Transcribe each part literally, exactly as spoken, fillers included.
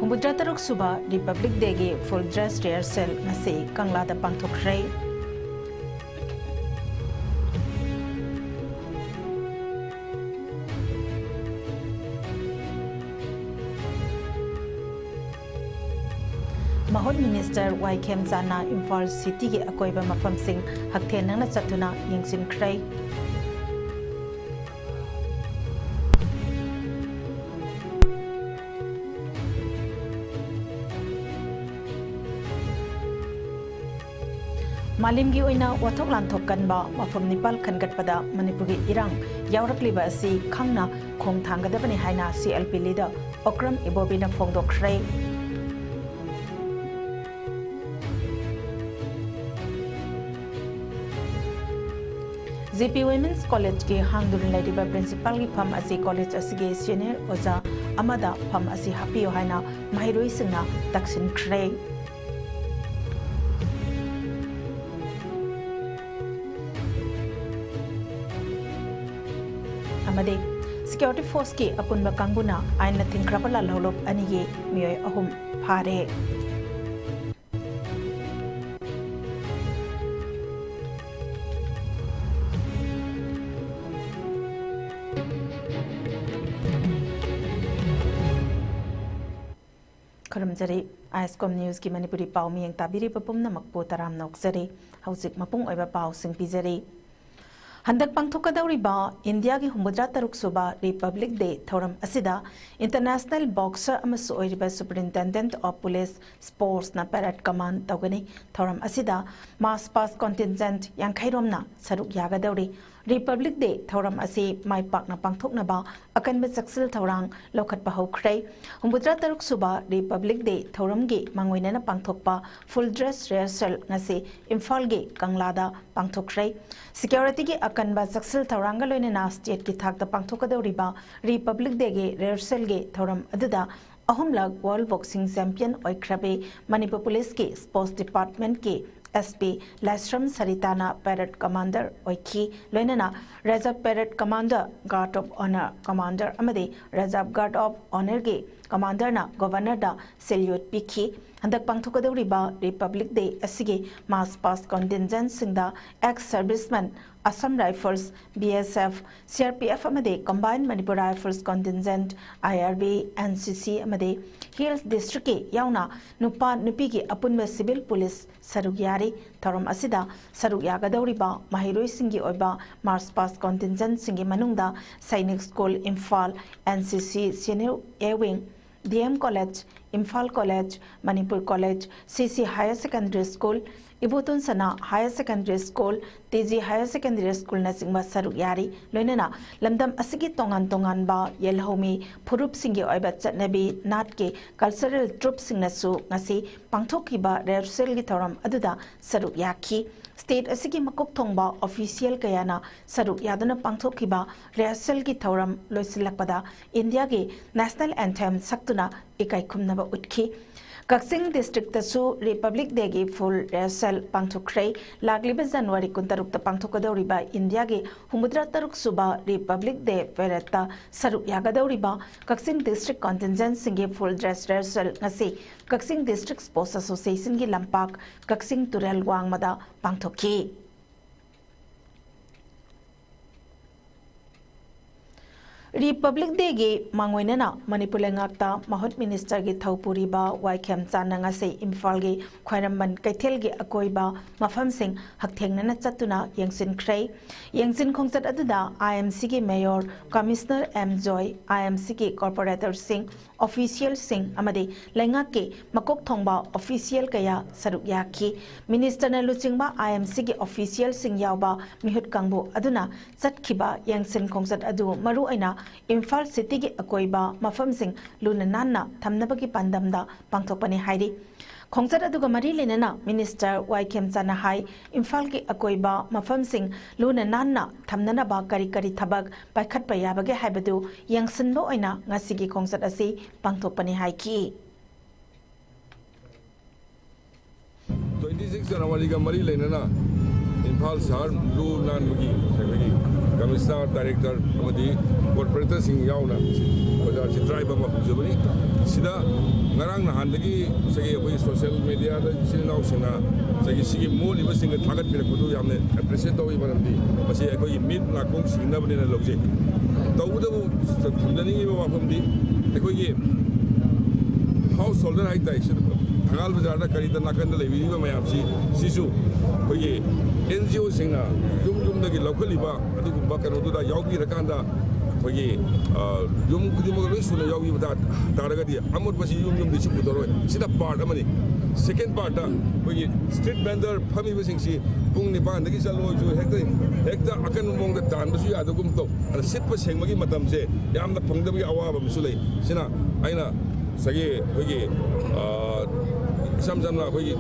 ꯍꯨꯝꯐꯨꯇꯔꯨꯛ ꯁꯨꯕ Republic Day ꯒꯤ full dress rehearsal ꯉꯁꯤ ꯀꯪꯂꯥꯗ ꯄꯥꯡꯊꯣꯛꯈ꯭ꯔꯦ꯫ ꯃꯍꯨꯠ ꯃꯤꯅꯤꯁꯇꯔ ꯋꯥꯏ ꯈꯦꯝꯆꯥꯟꯅ ꯏꯝꯐꯥꯜ ꯁꯤꯇꯤꯒꯤ ꯑꯀꯣꯏꯕ ꯃꯐꯝꯁꯤꯡ ꯍꯛꯊꯦꯡꯅꯅ ꯆꯠꯇꯨꯅ ꯌꯦꯡꯁꯤꯟꯈ꯭ꯔꯦ꯫ ꯃꯥꯂꯦꯝꯒꯤ ꯑꯣꯏꯅ ꯋꯥꯊꯣꯛ ꯂꯥꯟꯊꯣꯛ ꯀꯟꯕ ꯃꯐꯝ ꯅꯤꯄꯥꯜ ꯈꯟꯒꯠꯄꯗ ꯃꯅꯤꯄꯨꯔꯒꯤ ꯏꯔꯥꯡ ꯌꯥꯎꯔꯛꯂꯤꯕ ꯑꯁꯤ ꯈꯪꯅ ꯈꯣꯡ ꯊꯥꯡꯒꯗꯕꯅꯤ ꯍꯥꯏꯅ C L P leader Okram ꯏꯕꯣꯕꯤꯅ ꯐꯣꯡꯗꯣꯛꯈ꯭ꯔꯦ꯫ J P Women's College ꯀꯤ ꯍꯥꯡꯗꯨꯅ ꯂꯩꯔꯤꯕ principal ꯒꯤ ꯐꯝ ꯑꯁꯤ college ꯑꯁꯤꯒꯤ senior ꯑꯣꯖꯥ ꯑꯃꯗ ꯐꯝ ꯑꯁꯤ ꯍꯥꯞꯄꯤꯌꯨ ꯍꯥꯏꯅ ꯃꯍꯩꯔꯣꯏꯁꯤꯡꯅ ꯇꯛꯁꯤꯟꯈ꯭ꯔꯦ꯫ ꯑꯃꯗꯤ security force ꯀꯤ ꯑꯄꯨꯟꯕ ꯀꯥꯡꯕꯨꯅ ꯑꯥꯏꯟꯅ ꯊꯤꯡꯈ꯭ꯔꯕ ꯂꯥꯜꯍꯧꯂꯨꯞ ꯑꯅꯤꯒꯤ ꯃꯤꯑꯣꯏ ꯑꯍꯨꯝ ꯐꯥꯔꯦ꯫ ꯈꯨꯔꯨꯝꯖꯔꯤ꯫ ISCOM News ꯀꯤ ꯃꯅꯤꯄꯨꯔꯤ ꯄꯥꯎ ꯃꯤꯌꯦꯡ ꯇꯥꯕꯤꯔꯤꯕ ꯄꯨꯝꯅꯃꯛꯄꯨ ꯇꯔꯥꯝꯅ ꯑꯣꯛꯆꯔꯤ꯫ ꯍꯧꯖꯤꯛ ꯃꯄꯨꯡ ꯑꯣꯏꯕ ꯄꯥꯎꯁꯤꯡ ꯄꯤꯖꯔꯤ꯫ ꯍꯟꯗꯛ ꯄꯥꯡꯊꯣꯛꯀꯗꯧꯔꯤꯕ ꯏꯟꯗꯤꯌꯥꯒꯤ ꯍꯨꯝꯐꯨꯇꯔꯨꯛ ꯁꯨꯕ Republic Day ꯊꯧꯔꯝ ꯑꯁꯤꯗ international boxer ꯑꯃꯁꯨ ꯑꯣꯏꯔꯤꯕ Superintendent of Police Sports ꯅ parade command ꯇꯧꯒꯅꯤ꯫ ꯊꯧꯔꯝ ꯑꯁꯤꯗ march past contingent ꯌꯥꯡꯈꯩ ꯔꯣꯝꯅ ꯁꯔꯨꯛ ꯌꯥꯒꯗꯧꯔꯤ꯫ Republic Day ꯊꯧꯔꯝ ꯑꯁꯤ ꯃꯥꯏ ꯄꯥꯛꯅ ꯄꯥꯡꯊꯣꯛꯅꯕ ꯑꯀꯟꯕ ꯆꯦꯛꯁꯤꯜ ꯊꯧꯔꯥꯡ ꯂꯧꯈꯠꯄ ꯍꯧꯈ꯭ꯔꯦ꯫ ꯍꯨꯝꯐꯨꯇꯔꯨꯛ ꯁꯨꯕ Republic Day ꯊꯧꯔꯝꯒꯤ ꯃꯥꯡꯑꯣꯏꯅꯅ ꯄꯥꯡꯊꯣꯛꯄ full dress rehearsal ꯉꯁꯤ ꯏꯝꯐꯥꯜꯒꯤ ꯀꯪꯂꯥꯗ ꯄꯥꯡꯊꯣꯛꯈ꯭ꯔꯦ꯫ Security ꯒꯤ ꯑꯀꯟꯕ ꯆꯦꯛꯁꯤꯜ ꯊꯧꯔꯥꯡꯒ ꯂꯣꯏꯅꯅ state ꯀꯤ ꯊꯥꯛꯇ ꯄꯥꯡꯊꯣꯛꯀꯗꯧꯔꯤꯕ Republic Day ꯒꯤ rehearsal ꯒꯤ ꯊꯧꯔꯝ ꯑꯗꯨꯗ ꯑꯍꯨꯝꯂꯛ World Boxing Champion ꯑꯣꯏꯈ꯭ꯔꯕꯤ Manipur Police ꯀꯤ Sports Department ꯀꯤ SP ꯂꯥꯏꯁ꯭ꯔꯝ ꯁꯔꯤꯇꯥꯅ parade commander ꯑꯣꯏꯈꯤ꯫ ꯂꯣꯏꯅꯅ Reserve Parade Commander, Guard of Honour Commander ꯑꯃꯗꯤ Reserve Guard of Honour ꯒꯤ ꯀꯃꯥꯟꯗꯔꯅ ꯒꯣꯚꯔꯅꯔꯗ ꯁꯦꯜꯌꯨꯠ ꯄꯤꯈꯤ꯫ ꯍꯟꯗꯛ ꯄꯥꯡꯊꯣꯛꯀꯗꯧꯔꯤꯕ ꯔꯤꯄꯕ꯭ꯂꯤꯛ ꯗꯦ ꯑꯁꯤꯒꯤ ꯃꯥꯔꯆ ꯄꯥꯁ ꯀꯣꯟꯇꯤꯟꯖꯦꯟꯠꯁꯤꯡꯗ ex servicemen, Assam rifles, B S F, C R P F ꯑꯃꯗꯤ combined Manipur rifles contingent, I R B, N C C ꯑꯃꯗꯤ hills ꯗꯤꯁꯇ꯭ꯔꯤꯛꯀꯤ ꯌꯥꯎꯅ ꯅꯨꯄꯥ ꯅꯨꯄꯤꯒꯤ ꯑꯄꯨꯟꯕ ꯁꯤꯚꯤꯜ ꯄꯨꯂꯤꯁ ꯁꯔꯨꯛ ꯌꯥꯔꯤ꯫ ꯊꯧꯔꯝ ꯑꯁꯤꯗ ꯁꯔꯨꯛ ꯌꯥꯒꯗꯧꯔꯤꯕ ꯃꯍꯩꯔꯣꯏꯁꯤꯡꯒꯤ ꯑꯣꯏꯕ ꯃꯥꯔꯆ ꯄꯥꯁ ꯀꯣꯟꯇꯤꯟꯖꯦꯟꯠꯁꯤꯡꯒꯤ ꯃꯅꯨꯡꯗ ꯁꯩꯅꯤꯛ school Imphal, N C C senior A wing, D M college, Imphal college, Manipur college, C C higher secondary school, Iboton Sana higher secondary school, T G higher secondary ꯁ꯭ꯀꯨꯜꯅꯆꯤꯡꯕ ꯁꯔꯨꯛ ꯌꯥꯔꯤ꯫ ꯂꯣꯏꯅꯅ ꯂꯝꯗꯝ ꯑꯁꯤꯒꯤ ꯇꯣꯉꯥꯟ ꯇꯣꯉꯥꯟꯕ ꯌꯦꯜꯍꯧꯃꯤ ꯐꯨꯔꯨꯞꯁꯤꯡꯒꯤ ꯑꯣꯏꯕ ꯆꯠꯅꯕꯤ, ꯅꯥꯠꯀꯤ ꯀꯜꯆꯔꯦꯜ ꯇ꯭ꯔꯨꯞꯁꯤꯡꯅꯁꯨ ꯉꯁꯤ ꯄꯥꯡꯊꯣꯛꯈꯤꯕ ꯔꯤꯍꯔꯁꯦꯜꯒꯤ ꯊꯧꯔꯝ ꯑꯗꯨꯗ ꯁꯔꯨꯛ ꯌꯥꯈꯤ꯫ ꯁ꯭ꯇꯦꯠ ꯑꯁꯤꯒꯤ ꯃꯀꯣꯛ ꯊꯣꯡꯕ ꯑꯣꯐꯤꯁꯤꯌꯦꯜ ꯀꯌꯥꯅ ꯁꯔꯨꯛ ꯌꯥꯗꯨꯅ ꯄꯥꯡꯊꯣꯛꯈꯤꯕ ꯔꯤꯍꯔꯁꯦꯜꯒꯤ ꯊꯧꯔꯝ ꯂꯣꯏꯁꯤꯜꯂꯛꯄꯗ ꯏꯟꯗꯤꯌꯥꯒꯤ ꯅꯦꯁꯅꯦꯜ ꯑꯦꯟꯊꯦꯝ ꯁꯛꯇꯨꯅ ꯏꯀꯥꯏ ꯈꯨꯝꯅꯕ ꯎꯠꯈꯤ꯫ ꯀꯛꯆꯤꯡ ꯗꯤꯁꯇ꯭ꯔꯤꯛꯇꯁꯨ ꯔꯤꯄꯕ꯭ꯂꯤꯛ ꯗꯦꯒꯤ ꯐꯨꯜ ꯔꯤꯍꯔꯁꯦꯜ ꯄꯥꯡꯊꯣꯛꯈ꯭ꯔꯦ꯫ ꯂꯥꯛꯂꯤꯕ ꯖꯅꯋꯥꯔꯤ ꯀꯨꯟꯇꯔꯨꯛꯇ ꯄꯥꯡꯊꯣꯛꯀꯗꯧꯔꯤꯕ ꯏꯟꯗꯤꯌꯥꯒꯤ ꯍꯨꯝꯐꯨꯇꯔꯥ ꯇꯔꯨꯛ ꯁꯨꯕ ꯔꯤꯄꯕ꯭ꯂꯤꯛ ꯗꯦ ꯄꯦꯔꯦꯗꯇ ꯁꯔꯨꯛ ꯌꯥꯒꯗꯧꯔꯤꯕ ꯀꯛꯆꯤꯡ ꯗꯤꯁꯇ꯭ꯔꯤꯛ ꯀꯣꯟꯇꯤꯟꯖꯦꯟꯠꯁꯤꯡꯒꯤ ꯐꯨꯜ ꯗ꯭ꯔꯦꯁ ꯔꯤꯍꯔꯁꯦꯜ ꯉꯁꯤ ꯀꯛꯆꯤꯡ ꯗꯤꯁꯇ꯭ꯔꯤꯛ ꯁ꯭ꯄꯣꯔꯠꯁ ꯑꯦꯁꯣꯁꯤꯌꯦꯁꯟꯒꯤ ꯂꯝꯄꯥꯛ ꯀꯛꯆꯤꯡ ꯇꯨꯔꯦꯜ ꯋꯥꯡꯃꯗ ꯄꯥꯡꯊꯣꯛꯈꯤ꯫ ꯔꯤꯄꯕ꯭ꯂꯤꯛ ꯗꯦꯒꯤ ꯃꯥꯡꯑꯣꯏꯅꯅ ꯃꯅꯤꯄꯨꯔ ꯂꯩꯉꯥꯛꯇ ꯃꯍꯨꯠ ꯃꯤꯅꯤꯁꯇꯔꯒꯤ ꯊꯧ ꯄꯨꯔꯤꯕ ꯋꯥꯏ ꯈꯦꯝꯆꯥꯟꯅ ꯉꯁꯤ ꯏꯝꯐꯥꯜꯒꯤ ꯈ꯭ꯋꯥꯏꯔꯝꯕꯟ ꯀꯩꯊꯦꯜꯒꯤ ꯑꯀꯣꯏꯕ ꯃꯐꯝꯁꯤꯡ ꯍꯛꯊꯦꯡꯅꯅ ꯆꯠꯇꯨꯅ ꯌꯦꯡꯁꯤꯟꯈ꯭ꯔꯦ꯫ ꯌꯦꯡꯁꯤꯟ ꯈꯣꯡꯆꯠ ꯑꯗꯨꯗ ꯑꯥꯏ ꯑꯦꯝ ꯁꯤꯒꯤ ꯃꯦꯌꯣꯔ, ꯀꯃꯤꯁꯅꯔ ꯑꯦꯝ ꯖꯣꯏ, ꯑꯥꯏ ꯑꯦꯝ ꯁꯤꯒꯤ ꯀꯣꯔꯄꯣꯔꯦꯇꯔꯁꯤꯡ, ꯑꯣꯐꯤꯁꯤꯌꯦꯜꯁꯤꯡ ꯑꯃꯗꯤ ꯂꯩꯉꯥꯛꯀꯤ ꯃꯀꯣꯛ ꯊꯣꯡꯕ ꯑꯣꯐꯤꯁꯤꯌꯦꯜ ꯀꯌꯥ ꯁꯔꯨꯛ ꯌꯥꯈꯤ꯫ ꯃꯤꯅꯤꯁꯇꯔꯅ ꯂꯨꯆꯤꯡꯕ ꯑꯥꯏ ꯑꯦꯝ ꯁꯤꯒꯤ ꯑꯣꯐꯤꯁꯤꯌꯦꯜꯁꯤꯡ ꯌꯥꯎꯕ ꯃꯤꯍꯨꯠ ꯀꯥꯡꯕꯨ ꯑꯗꯨꯅ ꯆꯠꯈꯤꯕ ꯌꯦꯡꯁꯤꯟ ꯈꯣꯡꯆꯠ ꯑꯗꯨ ꯃꯔꯨꯑꯣꯏꯅ ꯏꯝꯐꯥꯜ ꯁꯤꯇꯤꯒꯤ ꯑꯀꯣꯏꯕ ꯃꯐꯝꯁꯤꯡ ꯂꯨꯅ ꯅꯥꯟꯅ ꯊꯝꯅꯕꯒꯤ ꯄꯥꯟꯗꯝꯗ ꯄꯥꯡꯊꯣꯛꯄꯅꯤ ꯍꯥꯏꯔꯤ꯫ ꯈꯣꯡꯆꯠ ꯑꯗꯨꯒ ꯃꯔꯤ ꯂꯩꯅꯅ ꯃꯤꯅꯤꯁꯇꯔ ꯋꯥꯏ ꯈꯦꯝꯆꯥꯟꯅ ꯍꯥꯏ, ꯏꯝꯐꯥꯜꯒꯤ ꯑꯀꯣꯏꯕ ꯃꯐꯝꯁꯤꯡ ꯂꯨꯅ ꯅꯥꯟꯅ ꯊꯝꯅꯅꯕ ꯀꯔꯤ ꯀꯔꯤ ꯊꯕꯛ ꯄꯥꯏꯈꯠꯄ ꯌꯥꯕꯒꯦ ꯍꯥꯏꯕꯗꯨ ꯌꯦꯡꯁꯤꯟꯕ ꯑꯣꯏꯅ ꯉꯁꯤꯒꯤ ꯈꯣꯡꯆꯠ ꯑꯁꯤ ꯄꯥꯡꯊꯣꯛꯄꯅꯤ ꯍꯥꯏꯈꯤ꯫ ꯇ꯭ꯋꯦꯟꯇꯤ ꯁꯤꯛꯁ ꯖꯅꯋꯥꯔꯤꯒ ꯃꯔꯤ ꯂꯩꯅꯅ ꯏꯝꯐꯥꯜ ꯁꯍꯔ ꯂꯨ ꯅꯥꯟꯕꯒꯤ ꯑꯩꯈꯣꯏꯒꯤ ꯀꯃꯤꯁꯅꯔ, ꯗꯥꯏꯔꯦꯛꯇꯔ ꯑꯃꯗꯤ ꯀꯣꯔꯄꯣꯔꯦꯇꯔꯁꯤꯡ ꯌꯥꯎꯅ ꯕꯖꯥꯔꯁꯤ ꯗ꯭ꯔꯥꯏꯚ ꯑꯃ ꯍꯧꯖꯕꯅꯤ꯫ ꯁꯤꯗ ꯉꯔꯥꯡ ꯅꯍꯥꯟꯗꯒꯤ ꯉꯁꯥꯏꯒꯤ ꯑꯩꯈꯣꯏ ꯁꯣꯁꯤꯌꯦꯜ ꯃꯦꯗꯤꯌꯥꯗ ꯏꯆꯤꯜ ꯏꯅꯥꯎꯁꯤꯡꯅ ꯉꯁꯥꯏꯒꯤ ꯁꯤꯒꯤ ꯃꯣꯠꯂꯤꯕꯁꯤꯡꯒ ꯊꯥꯒꯠꯄꯤꯔꯛꯄꯗꯨ ꯌꯥꯝꯅ ꯑꯦꯄ꯭ꯔꯤꯁꯤꯌꯦꯠ ꯇꯧꯏ, ꯃꯔꯝꯗꯤ ꯃꯁꯤ ꯑꯩꯈꯣꯏꯒꯤ ꯃꯤꯠ ꯅꯥꯀꯣꯡ ꯁꯤꯡꯅꯕꯅꯦꯅ ꯂꯧꯖꯩ꯫ ꯇꯧꯕꯇꯕꯨ ꯊꯝꯖꯅꯤꯡꯉꯤꯕ ꯋꯥꯐꯝꯗꯤ ꯑꯩꯈꯣꯏꯒꯤ ꯍꯥꯎꯁ ꯍꯣꯜꯗꯔ ꯍꯥꯏꯇꯥꯔꯦ, ꯁꯤꯗ ꯊꯪꯒꯥꯜ ꯕꯖꯥꯔꯗ ꯀꯔꯤꯗ ꯅꯥꯀꯟꯗ ꯂꯩꯕꯤꯔꯤꯕ ꯃꯌꯥꯝꯁꯤ, ꯁꯤꯁꯨ ꯑꯩꯈꯣꯏꯒꯤ ꯑꯦꯟ ꯖꯤ ꯑꯣꯁꯤꯡꯅ ꯌꯨꯝ ꯌꯨꯝꯗꯒꯤ ꯂꯧꯈꯠꯂꯤꯕ ꯑꯗꯨꯒꯨꯝꯕ ꯀꯩꯅꯣꯗꯨꯗ ꯌꯥꯎꯕꯤꯔꯀꯥꯟꯗ ꯑꯩꯈꯣꯏꯒꯤ, ꯑ, ꯌꯨꯝ ꯈꯨꯗꯤꯡꯃꯛ ꯂꯣꯏ ꯁꯨꯅ ꯌꯥꯎꯕꯤꯕ ꯇꯥ-, ꯇꯥꯔꯒꯗꯤ ꯑꯃꯣꯠꯄꯁꯤ ꯌꯨꯝ ꯌꯨꯝꯗꯤ ꯁꯤ ꯄꯨꯊꯣꯔꯛꯑꯣꯏ꯫ ꯁꯤꯗ ꯄꯥꯔꯠ ꯑꯃꯅꯤ꯫ ꯁꯦꯀꯦꯟ ꯄꯥꯔꯠꯇ ꯑꯩꯈꯣꯏꯒꯤ ꯁ꯭ꯇ꯭ꯔꯤꯠ ꯚꯦꯟꯗꯔ ꯐꯝꯃꯤꯕꯁꯤꯡꯁꯤ ꯄꯨꯡ ꯅꯤꯄꯥꯟꯗꯒꯤ ꯆꯠꯂꯣꯁꯨ ꯍꯦꯛꯇ, ꯍꯦꯛꯇ ꯑꯀꯟꯕ ꯃꯑꯣꯡꯗ ꯇꯥꯟꯕꯁꯨ ꯌꯥꯗꯒꯨꯝ ꯇꯧ꯫ ꯑꯗ ꯁꯤꯠꯄ ꯁꯦꯡꯕꯒꯤ ꯃꯇꯝꯁꯦ ꯌꯥꯝꯅ ꯐꯪꯗꯕꯒꯤ ꯑꯋꯥꯕ ꯑꯃꯁꯨ ꯂꯩ꯫ ꯁꯤꯅ ꯑꯩꯅ ꯉꯁꯥꯏꯒꯤ ꯑꯩꯈꯣꯏꯒꯤ, ꯑ, ꯏꯁꯝ ꯁꯝꯅ ꯑꯩꯈꯣꯏꯒꯤ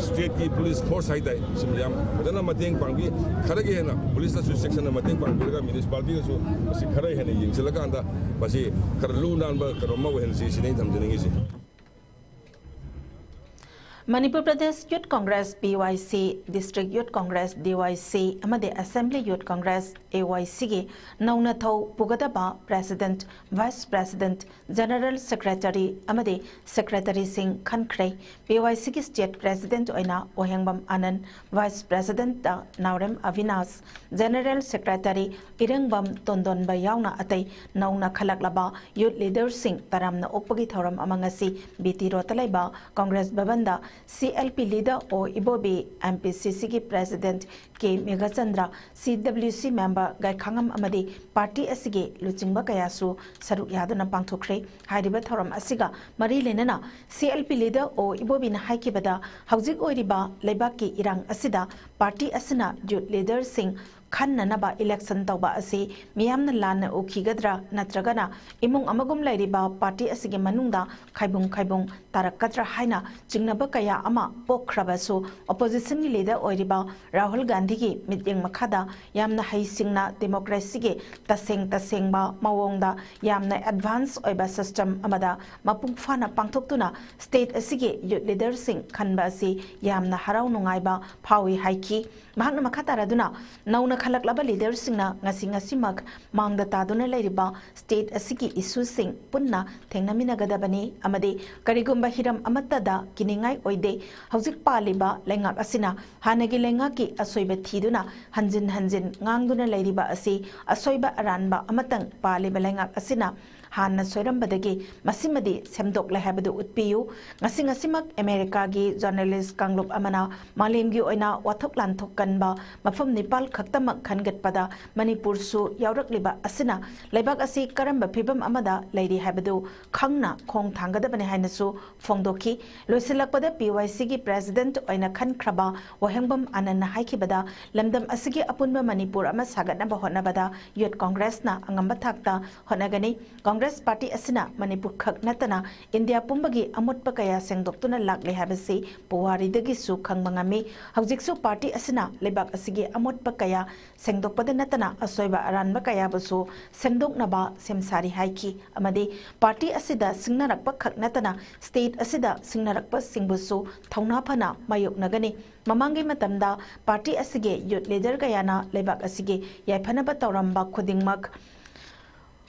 ꯁ꯭ꯇꯦꯠꯀꯤ ꯄꯨꯂꯤꯁ ꯐꯣꯔꯁ ꯍꯥꯏꯇꯥꯔꯦ, ꯁꯤꯃ ꯌꯥꯝ ꯐꯖꯅ ꯃꯇꯦꯡ ꯄꯥꯡꯕꯤ, ꯈꯔꯒꯤ ꯍꯦꯟꯅ ꯄꯨꯂꯤꯁꯅꯁꯨ ꯆꯦꯛꯁꯤꯟꯅ ꯃꯇꯦꯡ ꯄꯥꯡꯕꯤꯔꯒ ꯃ꯭ꯌꯨꯅꯤꯁꯤꯄꯥꯂꯤꯇꯤꯗꯁꯨ ꯃꯁꯤ ꯈꯔ ꯍꯦꯟꯅ ꯌꯦꯡꯁꯤꯜꯂꯀꯥꯟꯗ ꯃꯁꯤ ꯈꯔ ꯂꯨ ꯅꯥꯟꯕ ꯀꯩꯅꯣꯝ ꯑꯃ ꯑꯣꯏꯍꯟꯁꯤ ꯁꯤꯅꯤ ꯑꯩꯅ ꯊꯝꯖꯅꯤꯡꯉꯤꯁꯤ꯫ ꯃꯅꯤꯄꯨꯔ ꯄ꯭ꯔꯗꯦꯁ ꯌꯨꯠ ꯀꯣꯡꯒ꯭ꯔꯦꯁ, ꯄꯤ ꯋꯥꯏ ꯁꯤ, ꯗꯤꯁꯇ꯭ꯔꯤꯛ ꯌꯨꯠ ꯀꯣꯡꯒ꯭ꯔꯦꯁ, ꯗꯤ ꯋꯥꯏ ꯁꯤ, ꯑꯃꯗꯤ ꯑꯦꯁꯦꯝꯕ꯭ꯂꯤ ꯌꯨꯠ ꯀꯣꯡꯒ꯭ꯔꯦꯁ, ꯑꯦ ꯋꯥꯏ ꯁꯤꯒꯤ ꯅꯧꯅ ꯊꯧ ꯄꯨꯒꯗꯕ president, vice president, general secretary ꯑꯃꯗꯤ ꯁꯦꯀ꯭ꯔꯦꯇꯔꯤꯁꯤꯡ ꯈꯟꯈ꯭ꯔꯦ꯫ ꯄꯤ ꯋꯥꯏ ꯁꯤꯒꯤ ꯁ꯭ꯇꯦꯠ ꯄ꯭ꯔꯦꯁꯤꯗꯦꯟꯠ ꯑꯣꯏꯅ ꯋꯥꯍꯦꯡꯕꯝ ꯑꯥꯅꯟꯗ, ꯚꯥꯏꯁ ꯄ꯭ꯔꯦꯁꯤꯗꯦꯟꯠꯇ ꯅꯥꯎꯔꯦꯝ ꯑꯕꯤꯅꯥꯁ, ꯖꯦꯅꯔꯦꯜ ꯁꯦꯀ꯭ꯔꯦꯇꯔꯤ ꯏꯔꯦꯡꯕꯝ ꯇꯣꯟꯗꯣꯟꯕ ꯌꯥꯎꯅ ꯑꯇꯩ ꯅꯧꯅ ꯈꯜꯂꯛꯂꯕ ꯌꯨꯠ ꯂꯤꯗꯔꯁꯤꯡ ꯇꯔꯥꯝꯅ ꯑꯣꯛꯄꯒꯤ ꯊꯧꯔꯝ ꯑꯃ ꯉꯁꯤ ꯕꯤ ꯇꯤ ꯔꯣꯗꯇ ꯂꯩꯕ Congress ꯚꯕꯟꯗ C L P leader ꯑꯣ ꯏꯕꯣꯕꯤ, ꯑꯦꯝ ꯄꯤ ꯁꯤ ꯁꯤꯒꯤ ꯄ꯭ꯔꯦꯁꯤꯗꯦꯟꯠ ꯀꯦ ꯃꯦꯘꯆꯟꯗ꯭ꯔ, ꯁꯤ ꯗꯕ꯭ꯂꯤꯎ ꯁꯤ ꯃꯦꯝꯕꯔ ꯒꯥꯏꯈꯥꯉꯝ ꯑꯃꯗꯤ ꯄꯥꯔꯇꯤ ꯑꯁꯤꯒꯤ ꯂꯨꯆꯤꯡꯕ ꯀꯌꯥꯁꯨ ꯁꯔꯨꯛ ꯌꯥꯗꯨꯅ ꯄꯥꯡꯊꯣꯛꯈ꯭ꯔꯦ꯫ ꯍꯥꯏꯔꯤꯕ ꯊꯧꯔꯝ ꯑꯁꯤꯒ ꯃꯔꯤ ꯂꯩꯅꯅ ꯁꯤ ꯑꯦꯜ ꯄꯤ ꯂꯤꯗꯔ ꯑꯣ ꯏꯕꯣꯕꯤꯅ ꯍꯥꯏꯈꯤꯕꯗ, ꯍꯧꯖꯤꯛ ꯑꯣꯏꯔꯤꯕ ꯂꯩꯕꯥꯛꯀꯤ ꯏꯔꯥꯡ ꯑꯁꯤꯗ ꯄꯥꯔꯇꯤ ꯑꯁꯤꯅ ꯌꯨꯠ ꯂꯤꯗꯔꯁꯤꯡ ꯈꯟꯅꯅꯕ ꯏꯂꯦꯛꯁꯟ ꯇꯧꯕ ꯑꯁꯤ ꯃꯤꯌꯥꯝꯅ ꯂꯥꯟꯅ ꯎꯈꯤꯒꯗ꯭ꯔꯥ, ꯅꯠꯇ꯭ꯔꯒꯅ ꯏꯃꯨꯡ ꯑꯃꯒꯨꯝ ꯂꯩꯔꯤꯕ ꯄꯥꯔꯇꯤ ꯑꯁꯤꯒꯤ ꯃꯅꯨꯡꯗ ꯈꯥꯏꯕꯨꯡ ꯈꯥꯏꯕꯨꯡ ꯇꯥꯔꯛꯀꯗ꯭ꯔꯥ ꯍꯥꯏꯅ ꯆꯤꯡꯅꯕ ꯀꯌꯥ ꯑꯃ ꯄꯣꯛꯈ꯭ꯔꯕꯁꯨ, ꯑꯣꯄꯣꯖꯤꯁꯟꯒꯤ ꯂꯤꯗꯔ ꯑꯣꯏꯔꯤꯕ ꯔꯥꯍꯨꯜ ꯒꯥꯟꯙꯤꯒꯤ ꯃꯤꯠꯌꯦꯡ ꯃꯈꯥꯗ ꯌꯥꯝꯅ ꯍꯩꯁꯤꯡꯅ ꯗꯦꯃꯣꯀ꯭ꯔꯦꯁꯤꯒꯤ ꯇꯁꯦꯡ ꯇꯁꯦꯡꯕ ꯃꯑꯣꯡꯗ ꯌꯥꯝꯅ ꯑꯦꯗꯚꯥꯟꯁ ꯑꯣꯏꯕ ꯁꯤꯁꯇꯦꯝ ꯑꯃꯗ ꯃꯄꯨꯡ ꯐꯥꯅ ꯄꯥꯡꯊꯣꯛꯇꯨꯅ ꯁ꯭ꯇꯦꯠ ꯑꯁꯤꯒꯤ ꯌꯨꯠ ꯂꯤꯗꯔꯁꯤꯡ ꯈꯟꯕ ꯑꯁꯤ ꯌꯥꯝꯅ ꯍꯔꯥꯎ ꯅꯨꯡꯉꯥꯏꯕ ꯐꯥꯎꯏ ꯍꯥꯏꯈꯤ꯫ ꯃꯍꯥꯛꯅ ꯃꯈꯥ ꯇꯥꯔꯗꯨꯅ ꯅꯧꯅ ꯈꯜꯂꯛꯂꯕ ꯂꯤꯗꯔꯁꯤꯡꯅ ꯉꯁꯤ ꯉꯁꯤꯃꯛ ꯃꯥꯡꯗ ꯇꯥꯗꯨꯅ ꯂꯩꯔꯤꯕ ꯁ꯭ꯇꯦꯠ ꯑꯁꯤꯒꯤ ꯏꯁꯨꯁꯤꯡ ꯄꯨꯟꯅ ꯊꯦꯡꯅꯃꯤꯟꯅꯒꯗꯕꯅꯤ ꯑꯃꯗꯤ ꯀꯔꯤꯒꯨꯝꯕ ꯍꯤꯔꯝ ꯑꯃꯠꯇꯗ ꯀꯤꯅꯤꯡꯉꯥꯏ ꯑꯣꯏꯗꯦ꯫ ꯍꯧꯖꯤꯛ ꯄꯥꯜꯂꯤꯕ ꯂꯩꯉꯥꯛ ꯑꯁꯤꯅ ꯍꯥꯟꯅꯒꯤ ꯂꯩꯉꯥꯛꯀꯤ ꯑꯁꯣꯏꯕ ꯊꯤꯗꯨꯅ ꯍꯟꯖꯤꯟ ꯍꯟꯖꯤꯟ ꯉꯥꯡꯗꯨꯅ ꯂꯩꯔꯤꯕ ꯑꯁꯤ ꯑꯁꯣꯏꯕ ꯑꯔꯥꯟꯕ ꯑꯃꯇꯪ ꯄꯥꯜꯂꯤꯕ ꯂꯩꯉꯥꯛ ꯑꯁꯤꯅ ꯍꯥꯟꯅ ꯁꯣꯏꯔꯝꯕꯗꯒꯤ ꯃꯁꯤꯃꯗꯤ ꯁꯦꯝꯗꯣꯛꯂꯦ ꯍꯥꯏꯕꯗꯨ ꯎꯠꯄꯤꯌꯨ꯫ ꯉꯁꯤ ꯉꯁꯤꯃꯛ ꯑꯃꯦꯔꯤꯀꯥꯒꯤ ꯖꯔꯅꯦꯂꯤꯁ ꯀꯥꯡꯂꯨꯞ ꯑꯃꯅ ꯃꯥꯂꯦꯝꯒꯤ ꯑꯣꯏꯅ ꯋꯥꯊꯣꯛ ꯂꯥꯟꯊꯣꯛ ꯀꯟꯕ ꯃꯐꯝ ꯅꯤꯄꯥꯜ ꯈꯛꯇꯃꯛ ꯈꯟꯒꯠꯄꯗ ꯃꯅꯤꯄꯨꯔꯁꯨ ꯌꯥꯎꯔꯛꯂꯤꯕ ꯑꯁꯤꯅ ꯂꯩꯕꯥꯛ ꯑꯁꯤ ꯀꯔꯝꯕ ꯐꯤꯕꯝ ꯑꯃꯗ ꯂꯩꯔꯤ ꯍꯥꯏꯕꯗꯨ ꯈꯪꯅ ꯈꯣꯡ ꯊꯥꯡꯒꯗꯕꯅꯤ ꯍꯥꯏꯅꯁꯨ ꯐꯣꯡꯗꯣꯛꯈꯤ꯫ ꯂꯣꯏꯁꯤꯜꯂꯛꯄꯗ ꯄꯤ ꯋꯥꯏ ꯁꯤꯒꯤ ꯄ꯭ꯔꯦꯁꯤꯗꯦꯟꯠ ꯑꯣꯏꯅ ꯈꯟꯈ꯭ꯔꯕ ꯋꯥꯍꯦꯡꯕꯝ ꯑꯥꯅꯟꯅ ꯍꯥꯏꯈꯤꯕꯗ ꯂꯝꯗꯝ ꯑꯁꯤꯒꯤ ꯑꯄꯨꯟꯕ ꯃꯅꯤꯄꯨꯔ ꯑꯃ ꯁꯥꯒꯠꯅꯕ ꯍꯣꯠꯅꯕꯗ ꯌꯨꯠ ꯀꯣꯡꯒ꯭ꯔꯦꯁꯅ ꯑꯉꯝꯕ ꯊꯥꯛꯇ ꯍꯣꯠꯅꯒꯅꯤ꯫ ꯀꯣꯡꯒ꯭ꯔꯦꯁ ꯄꯥꯔꯇꯤ ꯑꯁꯤꯅ ꯃꯅꯤꯄꯨꯔ ꯈꯛ ꯅꯠꯇꯅ ꯏꯟꯗꯤꯌꯥ ꯄꯨꯝꯕꯒꯤ ꯑꯃꯣꯠꯄ ꯀꯌꯥ ꯁꯦꯡꯗꯣꯛꯇꯨꯅ ꯂꯥꯛꯂꯦ ꯍꯥꯏꯕꯁꯤ ꯄꯨꯋꯥꯔꯤꯗꯒꯤꯁꯨ ꯈꯪꯕ ꯉꯝꯃꯤ꯫ ꯍꯧꯖꯤꯛꯁꯨ ꯄꯥꯔꯇꯤ ꯑꯁꯤꯅ ꯂꯩꯕꯥꯛ ꯑꯁꯤꯒꯤ ꯑꯃꯣꯠꯄ ꯀꯌꯥ ꯁꯦꯡꯗꯣꯛꯄꯗ ꯅꯠꯇꯅ ꯑꯁꯣꯏꯕ ꯑꯔꯥꯟꯕ ꯀꯌꯥꯕꯨꯁꯨ ꯁꯦꯝꯗꯣꯛꯅꯕ ꯁꯦꯝ ꯁꯥꯔꯤ ꯍꯥꯏꯈꯤ ꯑꯃꯗꯤ ꯄꯥꯔꯇꯤ ꯑꯁꯤꯗ ꯁꯤꯡꯅꯔꯛꯄ ꯈꯛ ꯅꯠꯇꯅ ꯁ꯭ꯇꯦꯠ ꯑꯁꯤꯗ ꯁꯤꯡꯅꯔꯛꯄꯁꯤꯡꯕꯨꯁꯨ ꯊꯧꯅꯥ ꯐꯅ ꯃꯥꯌꯣꯛꯅꯒꯅꯤ꯫ ꯃꯃꯥꯡꯒꯤ ꯃꯇꯝꯗ ꯄꯥꯔꯇꯤ ꯑꯁꯤꯒꯤ ꯌꯨꯠ ꯂꯤꯗꯔ ꯀꯌꯥꯅ ꯂꯩꯕꯥꯛ ꯑꯁꯤꯒꯤ ꯌꯥꯏꯐꯅꯕ ꯇꯧꯔꯝꯕ ꯈꯨꯗꯤꯡꯃꯛ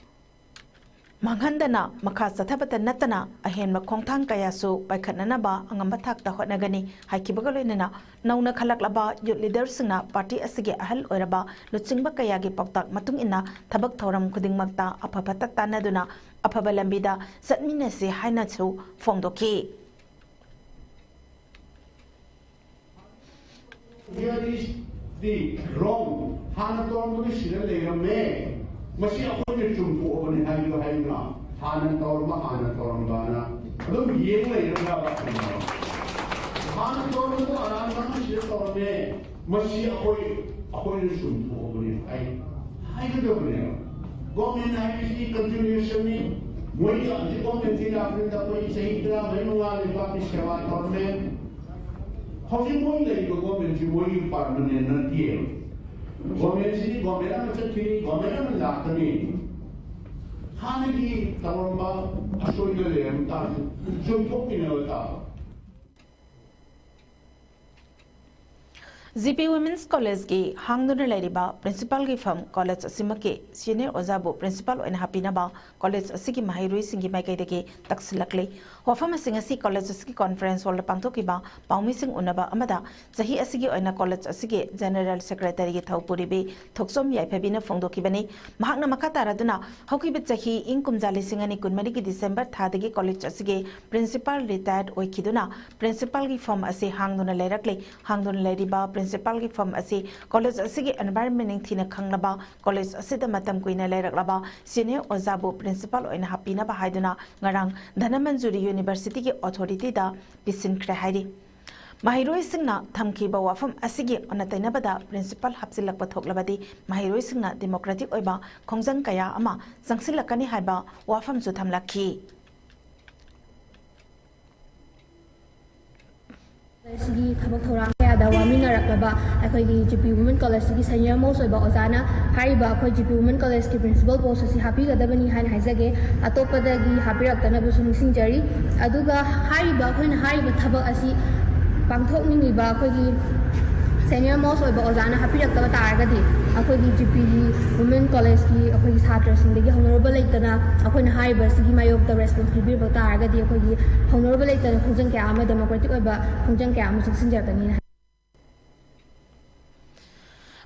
ꯃꯥꯡꯍꯟꯗꯅ ꯃꯈꯥ ꯆꯠꯊꯕꯇ ꯅꯠꯇꯅ ꯑꯍꯦꯟꯕ ꯈꯣꯡꯊꯥꯡ ꯀꯌꯥꯁꯨ ꯄꯥꯏꯈꯠꯅꯅꯕ ꯑꯉꯝꯕ ꯊꯥꯛꯇ ꯍꯣꯠꯅꯒꯅꯤ ꯍꯥꯏꯈꯤꯕꯒ ꯂꯣꯏꯅꯅ ꯅꯧꯅ ꯈꯜꯂꯛꯂꯕ ꯌꯨꯠ ꯂꯤꯗꯔꯁꯤꯡꯅ ꯄꯥꯔꯇꯤ ꯑꯁꯤꯒꯤ ꯑꯍꯜ ꯑꯣꯏꯔꯕ ꯂꯨꯆꯤꯡꯕ ꯀꯌꯥꯒꯤ ꯄꯥꯎꯇꯥꯛ ꯃꯇꯨꯡ ꯏꯟꯅ ꯊꯕꯛ ꯊꯧꯔꯝ ꯈꯨꯗꯤꯡꯃꯛꯇ ꯑꯐ ꯐꯠꯇ ꯇꯥꯟꯅꯗꯨꯅ ꯑꯐꯕ ꯂꯝꯕꯤꯗ ꯆꯠꯃꯤꯟꯅꯁꯤ ꯍꯥꯏꯅꯁꯨ ꯐꯣꯡꯗꯣꯛꯈꯤ꯫ Here is the wrong. ꯍꯥꯟꯅ ꯇꯧꯔꯝꯕꯗꯨ ꯁꯤꯗ ꯂꯩꯔꯝꯃꯦ꯫ ꯃꯁꯤ ꯑꯩꯈꯣꯏꯅ ꯆꯨꯝꯊꯣꯛꯑꯕꯅꯤ ꯍꯥꯏꯕꯗꯣ ꯍꯥꯏꯗꯨꯅ ꯍꯥꯟꯅ ꯇꯧꯔꯝꯕ, ꯍꯥꯟꯅ ꯇꯧꯔꯝꯕꯅ ꯑꯗꯨꯝ ꯌꯦꯡ ꯂꯩꯔꯝꯕ꯫ ꯍꯥꯟꯅ ꯇꯧꯔꯝꯕꯗꯨ ꯑꯔꯥꯟꯕ ꯑꯃ ꯁꯤꯗ ꯇꯧꯔꯝꯃꯦ꯫ ꯃꯁꯤ ꯑꯩꯈꯣꯏ, ꯑꯩꯈꯣꯏꯅ ꯆꯨꯝꯊꯣꯛꯑꯕꯅꯤ ꯍꯥꯏ, ꯍꯥꯏꯒꯗꯕꯅꯦꯕ꯫ ꯒꯣꯔꯃꯦꯟ ꯍꯥꯏꯕꯁꯤꯗꯤ ꯀꯟꯇꯤꯅ꯭ꯌꯨꯑꯦꯁꯟꯅꯤ꯫ ꯃꯣꯏꯒꯤ ꯍꯧꯖꯤꯛ ꯒꯣꯔꯃꯦꯟꯁꯤ ꯂꯥꯛꯄꯗ ꯑꯩꯈꯣꯏ ꯆꯍꯤ ꯇꯔꯥꯃꯔꯤ ꯃꯉꯥ ꯂꯩꯕꯥꯛꯀꯤ ꯁꯦꯕꯥ ꯇꯧꯔꯝꯃꯦ꯫ ꯍꯧꯖꯤꯛ ꯃꯣꯏ ꯂꯩꯔꯤꯕ ꯒꯣꯔꯃꯦꯟꯁꯤ ꯃꯣꯏꯒꯤ ꯄꯥꯔꯃꯅꯦꯟ ꯅꯠꯇꯦꯕ꯫ ꯒꯣꯔꯃꯦꯟꯁꯤꯗꯤ ꯒꯣꯔꯃꯦꯟ ꯑꯃ ꯆꯠꯈꯤꯅꯤ, ꯒꯣꯔꯃꯦꯟ ꯑꯃ ꯂꯥꯛꯀꯅꯤ꯫ ꯍꯥꯟꯅꯒꯤ ꯇꯧꯔꯝꯕ ꯑꯁꯣꯏꯕ ꯂꯩꯔꯝ ꯇꯥꯔꯁꯨ ꯆꯨꯝꯊꯣꯛꯃꯤꯟꯅꯕ ꯇꯥꯕ꯫ ꯖꯤ ꯄꯤ ꯋꯨꯃꯦꯟꯁ ꯀꯣꯂꯦꯖꯀꯤ ꯍꯥꯡꯗꯨꯅ ꯂꯩꯔꯤꯕ ꯄ꯭ꯔꯤꯟꯁꯤꯄꯥꯜꯒꯤ ꯐꯝ ꯀꯣꯂꯦꯖ ꯑꯁꯤꯃꯛꯀꯤ ꯁꯤꯅꯤꯌꯔ ꯑꯣꯖꯥꯕꯨ ꯄ꯭ꯔꯤꯟꯁꯤꯄꯥꯜ ꯑꯣꯏꯅ ꯍꯥꯞꯄꯤꯅꯕ ꯀꯣꯂꯦꯖ ꯑꯁꯤꯒꯤ ꯃꯍꯩꯔꯣꯏꯁꯤꯡꯒꯤ ꯃꯥꯏꯀꯩꯗꯒꯤ ꯇꯛꯁꯤꯜꯂꯛꯂꯤ꯫ ꯋꯥꯐꯝ ꯑꯁꯤ ꯉꯁꯤ ꯀꯣꯂꯦꯖ ꯑꯁꯤꯒꯤ ꯀꯣꯟꯐꯔꯦꯟꯁ ꯍꯣꯜꯗ ꯄꯥꯡꯊꯣꯛꯈꯤꯕ ꯄꯥꯎꯃꯤꯁꯤꯡ ꯎꯅꯕ ꯑꯃꯗ ꯆꯍꯤ ꯑꯁꯤꯒꯤ ꯑꯣꯏꯅ ꯀꯣꯂꯦꯖ ꯑꯁꯤꯒꯤ ꯖꯦꯅꯦꯔꯦꯜ ꯁꯦꯀ꯭ꯔꯦꯇꯔꯤꯒꯤ ꯊꯧꯄꯨꯔꯤꯕꯤ ꯊꯣꯛꯆꯣꯝ ꯌꯥꯏꯐꯕꯤꯅ ꯐꯣꯡꯗꯣꯛꯈꯤꯕꯅꯤ꯫ ꯃꯍꯥꯛꯅ ꯃꯈꯥ ꯇꯥꯔꯗꯨꯅ, ꯍꯧꯈꯤꯕ ꯆꯍꯤ ꯏꯪ ꯀꯨꯝꯖꯥ ꯂꯤꯁꯤꯡ ꯑꯅꯤ ꯀꯨꯟꯃꯔꯤꯒꯤ ꯗꯤꯁꯦꯝꯕꯔ ꯊꯥꯗꯒꯤ ꯀꯣꯂꯦꯖ ꯑꯁꯤꯒꯤ ꯄ꯭ꯔꯤꯟꯁꯤꯄꯥꯜ ꯔꯤꯇꯥꯌꯔ ꯑꯣꯏꯈꯤꯗꯨꯅ ꯄ꯭ꯔꯤꯟꯁꯤꯄꯥꯜꯒꯤ ꯐꯝ ꯑꯁꯤ ꯍꯥꯡꯗꯨꯅ ꯂꯩꯔꯛꯂꯤ꯫ ꯍꯥꯡꯗꯨꯅ ꯂꯩꯔꯤꯕ ꯄ꯭ꯔꯤꯟꯁꯤꯄꯥꯜꯒꯤ ꯐꯝ ꯑꯁꯤ ꯀꯣꯂꯦꯖ ꯑꯁꯤꯒꯤ ꯑꯦꯟꯚꯥꯏꯔꯟꯃꯦꯟ ꯅꯤꯡꯊꯤꯅ ꯈꯪꯂꯕ, ꯀꯣꯂꯦꯖ ꯑꯁꯤꯗ ꯃꯇꯝ ꯀꯨꯏꯅ ꯂꯩꯔꯛꯂꯕ ꯁꯤꯅꯤꯌꯔ ꯑꯣꯖꯥꯕꯨ ꯄ꯭ꯔꯤꯟꯁꯤꯄꯥꯜ ꯑꯣꯏꯅ ꯍꯥꯞꯄꯤꯅꯕ ꯍꯥꯏꯗꯨꯅ ꯉꯔꯥꯡ ꯙꯅꯃꯟꯖꯨꯔꯤ ꯌꯨꯅꯤꯚꯔꯁꯤꯇꯤꯒꯤ ꯑꯣꯊꯣꯔꯤꯇꯤꯗ ꯄꯤꯁꯤꯟꯈ꯭ꯔꯦ ꯍꯥꯏꯔꯤ꯫ ꯃꯍꯩꯔꯣꯏꯁꯤꯡꯅ ꯊꯝꯈꯤꯕ ꯋꯥꯐꯝ ꯑꯁꯤꯒꯤ ꯑꯣꯟꯅ ꯇꯩꯅꯕꯗ ꯄ꯭ꯔꯤꯟꯁꯤꯄꯥꯜ ꯍꯥꯞꯆꯤꯜꯂꯛꯄ ꯊꯣꯛꯂꯕꯗꯤ ꯃꯍꯩꯔꯣꯏꯁꯤꯡꯅ ꯗꯦꯃꯣꯀ꯭ꯔꯦꯇꯤꯛ ꯑꯣꯏꯕ ꯈꯣꯡꯖꯪ ꯀꯌꯥ ꯑꯃ ꯆꯪꯁꯤꯜꯂꯛꯀꯅꯤ ꯍꯥꯏꯕ ꯋꯥꯐꯝꯁꯨ ꯊꯝꯂꯛꯈꯤ꯫ ꯁꯤꯒꯤ ꯊꯕꯛ ꯊꯧꯔꯥꯡ ꯀꯌꯥꯗ ꯋꯥꯃꯤꯟꯅꯔꯛꯂꯕ ꯑꯩꯈꯣꯏꯒꯤ ꯖꯤ ꯄꯤ ꯋꯨꯃꯦꯟ ꯀꯣꯂꯦꯖꯁꯤꯒꯤ ꯁꯦꯅꯤꯌꯔ ꯃꯣꯁ ꯑꯣꯏꯕ ꯑꯣꯖꯥꯅ ꯍꯥꯏꯔꯤꯕ ꯑꯩꯈꯣꯏ ꯖꯤ ꯄꯤ ꯋꯨꯃꯦꯟ ꯀꯣꯂꯦꯖꯀꯤ ꯄ꯭ꯔꯤꯟꯁꯤꯄꯥꯜ ꯄꯣꯁ ꯑꯁꯤ ꯍꯥꯞꯄꯤꯒꯗꯕꯅꯤ ꯍꯥꯏꯅ ꯍꯥꯏꯖꯒꯦ꯫ ꯑꯇꯣꯞꯄꯗꯒꯤ ꯍꯥꯞꯄꯤꯔꯛꯇꯅꯕꯁꯨ ꯅꯤꯡꯁꯤꯡꯖꯔꯤ꯫ ꯑꯗꯨꯒ ꯍꯥꯏꯔꯤꯕ, ꯑꯩꯈꯣꯏꯅ ꯍꯥꯏꯔꯤꯕ ꯊꯕꯛ ꯑꯁꯤ ꯄꯥꯡꯊꯣꯛꯅꯤꯡꯂꯤꯕ ꯑꯩꯈꯣꯏꯒꯤ ꯁꯦꯅꯤꯌꯔ ꯃꯣꯁ ꯑꯣꯏꯕ ꯑꯣꯖꯥꯅ ꯍꯥꯞꯄꯤꯔꯛꯇꯕ ꯇꯥꯔꯒꯗꯤ ꯑꯩꯈꯣꯏꯒꯤ ꯖꯤ ꯄꯤꯒꯤ ꯋꯨꯃꯦꯟ ꯀꯣꯂꯦꯖꯀꯤ ꯑꯩꯈꯣꯏꯒꯤ ꯁꯥꯇ꯭ꯔꯁꯤꯡꯗꯒꯤ ꯍꯧꯅꯔꯨꯕ ꯂꯩꯇꯅ ꯑꯩꯈꯣꯏꯅ ꯍꯥꯏꯔꯤꯕꯁꯤꯒꯤ ꯃꯥꯌꯣꯛꯇ ꯔꯦꯁꯄꯣꯟꯁ ꯄꯤꯕꯤꯔꯛꯄ ꯇꯥꯔꯒꯗꯤ ꯑꯩꯈꯣꯏꯒꯤ ꯍꯧꯅꯔꯨꯕ ꯂꯩꯇꯅ ꯈꯣꯡꯖꯪ ꯀꯌꯥ ꯑꯃ, ꯗꯦꯃꯣꯀ꯭ꯔꯦꯇꯤꯛ ꯑꯣꯏꯕ ꯈꯣꯡꯖꯪ ꯀꯌꯥ ꯑꯃ ꯆꯪꯁꯤꯟꯖꯔꯛꯀꯅꯤ꯫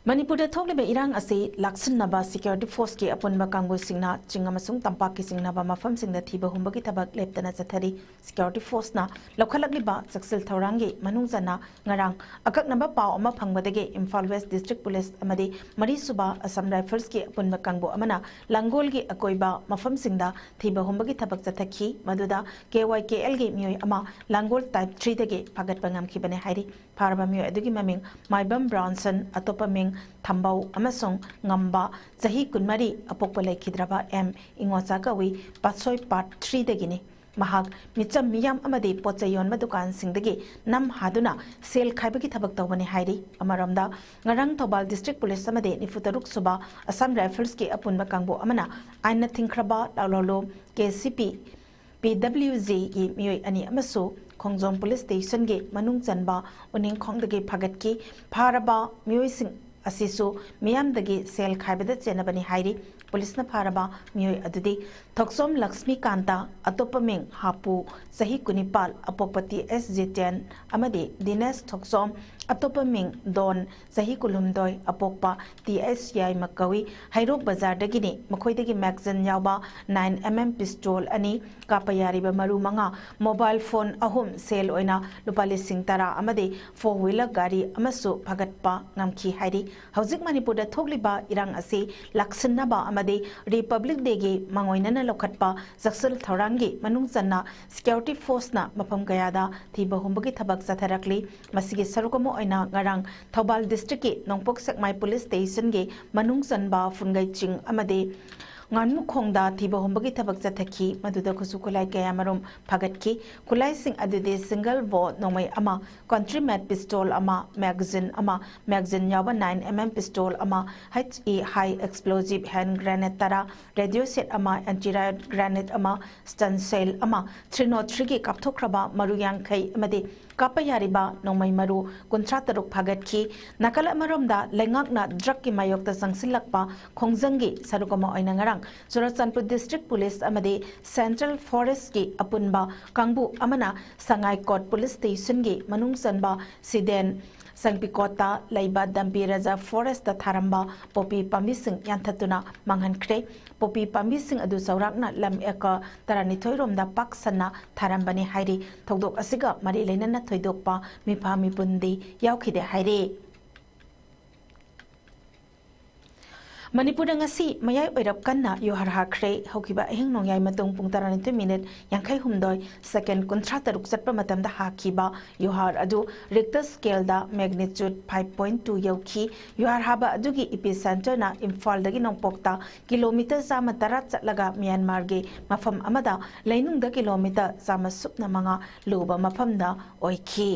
ꯃꯅꯤꯄꯨꯔꯗ ꯊꯣꯛꯂꯤꯕ ꯏꯔꯥꯡ ꯑꯁꯤ ꯂꯥꯛꯁꯤꯟꯅꯕ ꯁꯦꯀ꯭ꯌꯨꯔꯤꯇꯤ ꯐꯣꯔꯁꯀꯤ ꯑꯄꯨꯟꯕ ꯀꯥꯡꯕꯨꯁꯤꯡꯅ ꯆꯤꯡ ꯑꯃꯁꯨꯡ ꯇꯝꯄꯥꯛꯀꯤ ꯆꯤꯡꯅꯕ ꯃꯐꯝꯁꯤꯡꯗ ꯊꯤꯕ ꯍꯨꯝꯕꯒꯤ ꯊꯕꯛ ꯂꯦꯞꯇꯅ ꯆꯠꯊꯔꯤ꯫ ꯁꯦꯀ꯭ꯌꯨꯔꯤꯇꯤ ꯐꯣꯔꯁꯅ ꯂꯧꯈꯠꯂꯛꯂꯤꯕ ꯆꯦꯛꯁꯤꯜ ꯊꯧꯔꯥꯡꯒꯤ ꯃꯅꯨꯡ ꯆꯟꯅ ꯉꯔꯥꯡ ꯑꯀꯛꯅꯕ ꯄꯥꯎ ꯑꯃ ꯐꯪꯕꯗꯒꯤ ꯏꯝꯐꯥꯜ ꯋꯦꯁ ꯗꯤꯁꯇ꯭ꯔꯤꯛ ꯄꯨꯂꯤꯁ ꯑꯃꯗꯤ ꯃꯔꯤꯁꯨꯕ ꯑꯁꯥꯝ ꯔꯥꯏꯐꯜꯁꯀꯤ ꯑꯄꯨꯟꯕ ꯀꯥꯡꯕꯨ ꯑꯃꯅ ꯂꯥꯡꯒꯣꯜꯒꯤ ꯑꯀꯣꯏꯕ ꯃꯐꯝꯁꯤꯡꯗ ꯊꯤꯕ ꯍꯨꯝꯕꯒꯤ ꯊꯕꯛ ꯆꯠꯊꯈꯤ꯫ ꯃꯗꯨꯗ ꯀꯦ ꯋꯥꯏ ꯀꯦ ꯑꯦꯜꯒꯤ ꯃꯤꯑꯣꯏ ꯑꯃ ꯂꯥꯡꯒꯣꯜ ꯇꯥꯏꯞ ꯊ꯭ꯔꯤꯗꯒꯤ ꯐꯥꯒꯠꯄ ꯉꯝꯈꯤꯕꯅꯤ ꯍꯥꯏꯔꯤ꯫ ꯐꯥꯔꯕ ꯃꯤꯑꯣꯏ ꯑꯗꯨꯒꯤ ꯃꯃꯤꯡ ꯃꯥꯏꯕꯝ ꯕ꯭ꯔꯥꯎꯟꯁꯟ, ꯑꯇꯣꯞꯄ ꯃꯤꯡ ꯊꯝꯕꯧ ꯑꯃꯁꯨꯡ ꯉꯝꯕ, ꯆꯍꯤ ꯀꯨꯟꯃꯔꯤ, ꯑꯄꯣꯛꯄ ꯂꯩꯈꯤꯗ꯭ꯔꯕ ꯑꯦꯝ ꯏꯉꯣꯆꯥ ꯀꯧꯏ, ꯄꯥꯠꯁꯣꯏ ꯄꯥꯔꯠ ꯊ꯭ꯔꯤꯗꯒꯤꯅꯤ꯫ ꯃꯍꯥꯛ ꯃꯤꯆꯝ ꯃꯤꯌꯥꯝ ꯑꯃꯗꯤ ꯄꯣꯠ ꯆꯩ ꯌꯣꯟꯕ ꯗꯨꯀꯥꯟꯁꯤꯡꯗꯒꯤ ꯅꯝ ꯍꯥꯗꯨꯅ ꯁꯦꯜ ꯈꯥꯏꯕꯒꯤ ꯊꯕꯛ ꯇꯧꯕꯅꯤ ꯍꯥꯏꯔꯤ꯫ ꯑꯃꯔꯣꯝꯗ, ꯉꯔꯥꯡ ꯊꯧꯕꯥꯜ ꯗꯤꯁꯇ꯭ꯔꯤꯛ ꯄꯨꯂꯤꯁ ꯑꯃꯗꯤ ꯅꯤꯐꯨ ꯇꯔꯨꯛ ꯁꯨꯕ ꯑꯁꯥꯝ ꯔꯥꯏꯐꯜꯁꯀꯤ ꯑꯄꯨꯟꯕ ꯀꯥꯡꯕꯨ ꯑꯃꯅ ꯑꯥꯏꯟꯅ ꯊꯤꯡꯈ꯭ꯔꯕ ꯂꯥꯂꯣꯂꯨ, ꯀꯦ ꯁꯤ ꯄꯤ, ꯄꯤ ꯗꯕ꯭ꯂꯤꯎ ꯖꯦꯒꯤ ꯃꯤꯑꯣꯏ ꯑꯅꯤ ꯑꯃꯁꯨ ꯈꯣꯡꯖꯣꯝ ꯄꯨꯂꯤꯁ ꯁ꯭ꯇꯦꯁꯟꯒꯤ ꯃꯅꯨꯡ ꯆꯟꯕ ꯎꯅꯤꯡꯈꯣꯡꯗꯒꯤ ꯐꯥꯒꯠꯈꯤ꯫ ꯐꯥꯔꯕ ꯃꯤꯑꯣꯏꯁꯤꯡ ꯑꯁꯤꯁꯨ ꯃꯤꯌꯥꯝꯗꯒꯤ ꯁꯦꯜ ꯈꯥꯏꯕꯗ ꯆꯦꯟꯅꯕꯅꯤ ꯍꯥꯏꯔꯤ꯫ ꯄꯨꯂꯤꯁꯅ ꯐꯥꯔꯕ ꯃꯤꯑꯣꯏ ꯑꯗꯨꯗꯤ ꯊꯣꯛꯆꯣꯝ ꯂꯛꯁꯃꯤꯀꯥꯟꯇ, ꯑꯇꯣꯞꯄ ꯃꯤꯡ ꯍꯥꯄꯨ, ꯆꯍꯤ ꯀꯨꯟꯅꯤꯄꯥꯜ, ꯑꯄꯣꯛꯄ ꯇꯤ ꯑꯦꯁ ꯖꯤꯇꯦꯟ ꯑꯃꯗꯤ ꯗꯤꯅꯦꯁ ꯊꯣꯛꯆꯣꯝ, ꯑꯇꯣꯞꯄ ꯃꯤꯡ ꯗꯣꯟ, ꯆꯍꯤ ꯀꯨꯟꯍꯨꯝꯗꯣꯏ, ꯑꯄꯣꯛꯄ ꯇꯤ ꯑꯦꯁ ꯌꯥꯏꯃ ꯀꯧꯏ꯫ ꯍꯩꯔꯣꯛ ꯕꯖꯥꯔꯗꯒꯤꯅꯤ꯫ ꯃꯈꯣꯏꯗꯒꯤ magazine ꯌꯥꯎꯕ nine M M pistol ꯑꯅꯤ, ꯀꯥꯞꯄ ꯌꯥꯔꯤꯕ ꯃꯔꯨ ꯃꯉꯥ, mobile phone ꯑꯍꯨꯝ, ꯁꯦꯜ ꯑꯣꯏꯅ ꯂꯨꯄꯥ ꯂꯤꯁꯤꯡ ꯇꯔꯥ ꯑꯃꯗꯤ four wheeler ꯒꯥꯔꯤ ꯑꯃꯁꯨ ꯐꯥꯒꯠꯄ ꯉꯝꯈꯤ ꯍꯥꯏꯔꯤ꯫ ꯍꯧꯖꯤꯛ ꯃꯅꯤꯄꯨꯔꯗ ꯊꯣꯛꯂꯤꯕ ꯏꯔꯥꯡ ꯑꯁꯤ ꯂꯥꯛꯁꯤꯟꯅꯕ ꯑꯃꯗꯤ Republic Day ꯒꯤ ꯃꯥꯡꯑꯣꯏꯅꯅ ꯂꯧꯈꯠꯄ ꯆꯦꯛꯁꯤꯜ ꯊꯧꯔꯥꯡꯒꯤ ꯃꯅꯨꯡ ꯆꯟꯅ security force ꯅ ꯃꯐꯝ ꯀꯌꯥꯗ ꯊꯤꯕ ꯍꯨꯝꯕꯒꯤ ꯊꯕꯛ ꯆꯠꯊꯔꯛꯂꯤ꯫ ꯃꯁꯤꯒꯤ ꯁꯔꯨꯛ ꯑꯃ ꯑꯣꯏꯅ ꯉꯔꯥꯡ ꯊꯧꯕꯥꯜ district ꯀꯤ ꯅꯣꯡꯄꯣꯛ ꯁꯦꯛꯃꯥꯏ police station ꯒꯤ ꯃꯅꯨꯡ ꯆꯟꯕ ꯐꯨꯟꯒꯩ ꯆꯤꯡ ꯑꯃꯗꯤ ꯉꯥꯅꯨꯈꯣꯡꯗ ꯊꯤꯕ ꯍꯨꯝꯕꯒꯤ ꯊꯕꯛ ꯆꯠꯊꯈꯤ꯫ ꯃꯗꯨꯗ ꯈꯨꯠꯁꯨ ꯈꯨꯠꯂꯥꯏ ꯀꯌꯥ ꯃꯔꯨꯝ ꯐꯥꯒꯠꯈꯤ꯫ ꯈꯨꯠꯂꯥꯏꯁꯤꯡ ꯑꯗꯨꯗꯤ single bow ꯅꯣꯡꯃꯩ ꯑꯃ, country made pistol ꯑꯃ, magazine ꯑꯃ, magazine ꯌꯥꯎꯕ nine M M pistol ꯑꯃ, H E high explosive hand grenade ꯇꯔꯥ, radio set ꯑꯃ, anti riot grenade ꯑꯃ, stun shell ꯑꯃ, three nought three ꯒꯤ ꯀꯥꯞꯊꯣꯛꯈ꯭ꯔꯕ ꯃꯔꯨ ꯌꯥꯡꯈꯩ ꯑꯃꯗꯤ ꯀꯥꯞꯄ ꯌꯥꯔꯤꯕ ꯅꯣꯡꯃꯩ ꯃꯔꯨ ꯀꯨꯟꯊ꯭ꯔꯥ ꯇꯔꯨꯛ ꯐꯥꯒꯠꯈꯤ꯫ ꯅꯥꯀꯜ ꯑꯃꯔꯣꯝꯗ, ꯂꯩꯉꯥꯛꯅ drug ꯀꯤ ꯃꯥꯌꯣꯛꯇ ꯆꯪꯁꯤꯜꯂꯛꯄ ꯈꯣꯡꯖꯪꯒꯤ ꯁꯔꯨꯛ ꯑꯃ ꯑꯣꯏꯅ ꯉꯔꯥꯡ ꯆꯨꯔꯆꯥꯟꯄꯨꯔ district police ꯑꯃꯗꯤ Central Forest ꯀꯤ ꯑꯄꯨꯟꯕ ꯀꯥꯡꯕꯨ ꯑꯃꯅ ꯁꯉꯥꯏꯀꯣꯠ police station ꯒꯤ ꯃꯅꯨꯡ ꯆꯟꯕ ꯁꯤꯗꯦꯟ ꯁꯪꯄꯤꯀꯣꯠꯇ ꯂꯩꯕ ꯗꯝꯄꯤ ꯔꯖꯥ forest ꯇ ꯊꯥꯔꯝꯕ ꯄꯣꯄꯤ ꯄꯥꯝꯕꯤꯁꯤꯡ ꯌꯥꯟꯊꯠꯇꯨꯅ ꯃꯥꯡꯍꯟꯈ꯭ꯔꯦ꯫ ꯄꯣꯄꯤ ꯄꯥꯝꯕꯤꯁꯤꯡ ꯑꯗꯨ ꯆꯥꯎꯔꯥꯛꯅ ꯂꯝ acre ꯇꯔꯥꯅꯤꯊꯣꯏ ꯔꯣꯝꯗ ꯄꯥꯛ ꯁꯟꯅ ꯊꯥꯔꯝꯕꯅꯤ ꯍꯥꯏꯔꯤ꯫ ꯊꯧꯗꯣꯛ ꯑꯁꯤꯒ ꯃꯔꯤ ꯂꯩꯅꯅ ꯊꯣꯏꯗꯣꯛꯄ ꯃꯤꯐꯥ ꯃꯤꯄꯨꯟꯗꯤ ꯌꯥꯎꯈꯤꯗꯦ ꯍꯥꯏꯔꯤ꯫ ꯃꯅꯤꯄꯨꯔꯗ ꯉꯁꯤ ꯃꯌꯥꯏ ꯑꯣꯏꯔꯞ ꯀꯟꯅ ꯌꯨꯍꯥꯔ ꯍꯥꯈ꯭ꯔꯦ꯫ ꯍꯧꯈꯤꯕ ꯑꯍꯤꯡ ꯅꯣꯡꯌꯥꯏ ꯃꯇꯨꯡ ꯄꯨꯡ ꯇꯔꯥꯅꯤꯊꯣꯏ minute ꯌꯥꯡꯈꯩ ꯍꯨꯝꯗꯣꯏ second ꯀꯨꯟꯊ꯭ꯔꯥ ꯇꯔꯨꯛ ꯆꯠꯄ ꯃꯇꯝꯗ ꯍꯥꯈꯤꯕ ꯌꯨꯍꯥꯔ ꯑꯗꯨ Richter scale ꯗ magnitude five point two ꯌꯧꯈꯤ꯫ ꯌꯨꯍꯥꯔ ꯍꯥꯕ ꯑꯗꯨꯒꯤ epicenter ꯅ ꯏꯝꯐꯥꯜꯗꯒꯤ ꯅꯣꯡꯄꯣꯛꯇ kilometre ꯆꯥꯝꯃ ꯇꯔꯥ ꯆꯠꯂꯒ ꯃ꯭ꯌꯥꯟꯃꯥꯔꯒꯤ ꯃꯐꯝ ꯑꯃꯗ ꯂꯩꯅꯨꯡꯗ kilometre ꯆꯥꯝꯃ ꯁꯨꯞꯅ ꯃꯉꯥ ꯂꯨꯕ ꯃꯐꯝꯗ ꯑꯣꯏꯈꯤ꯫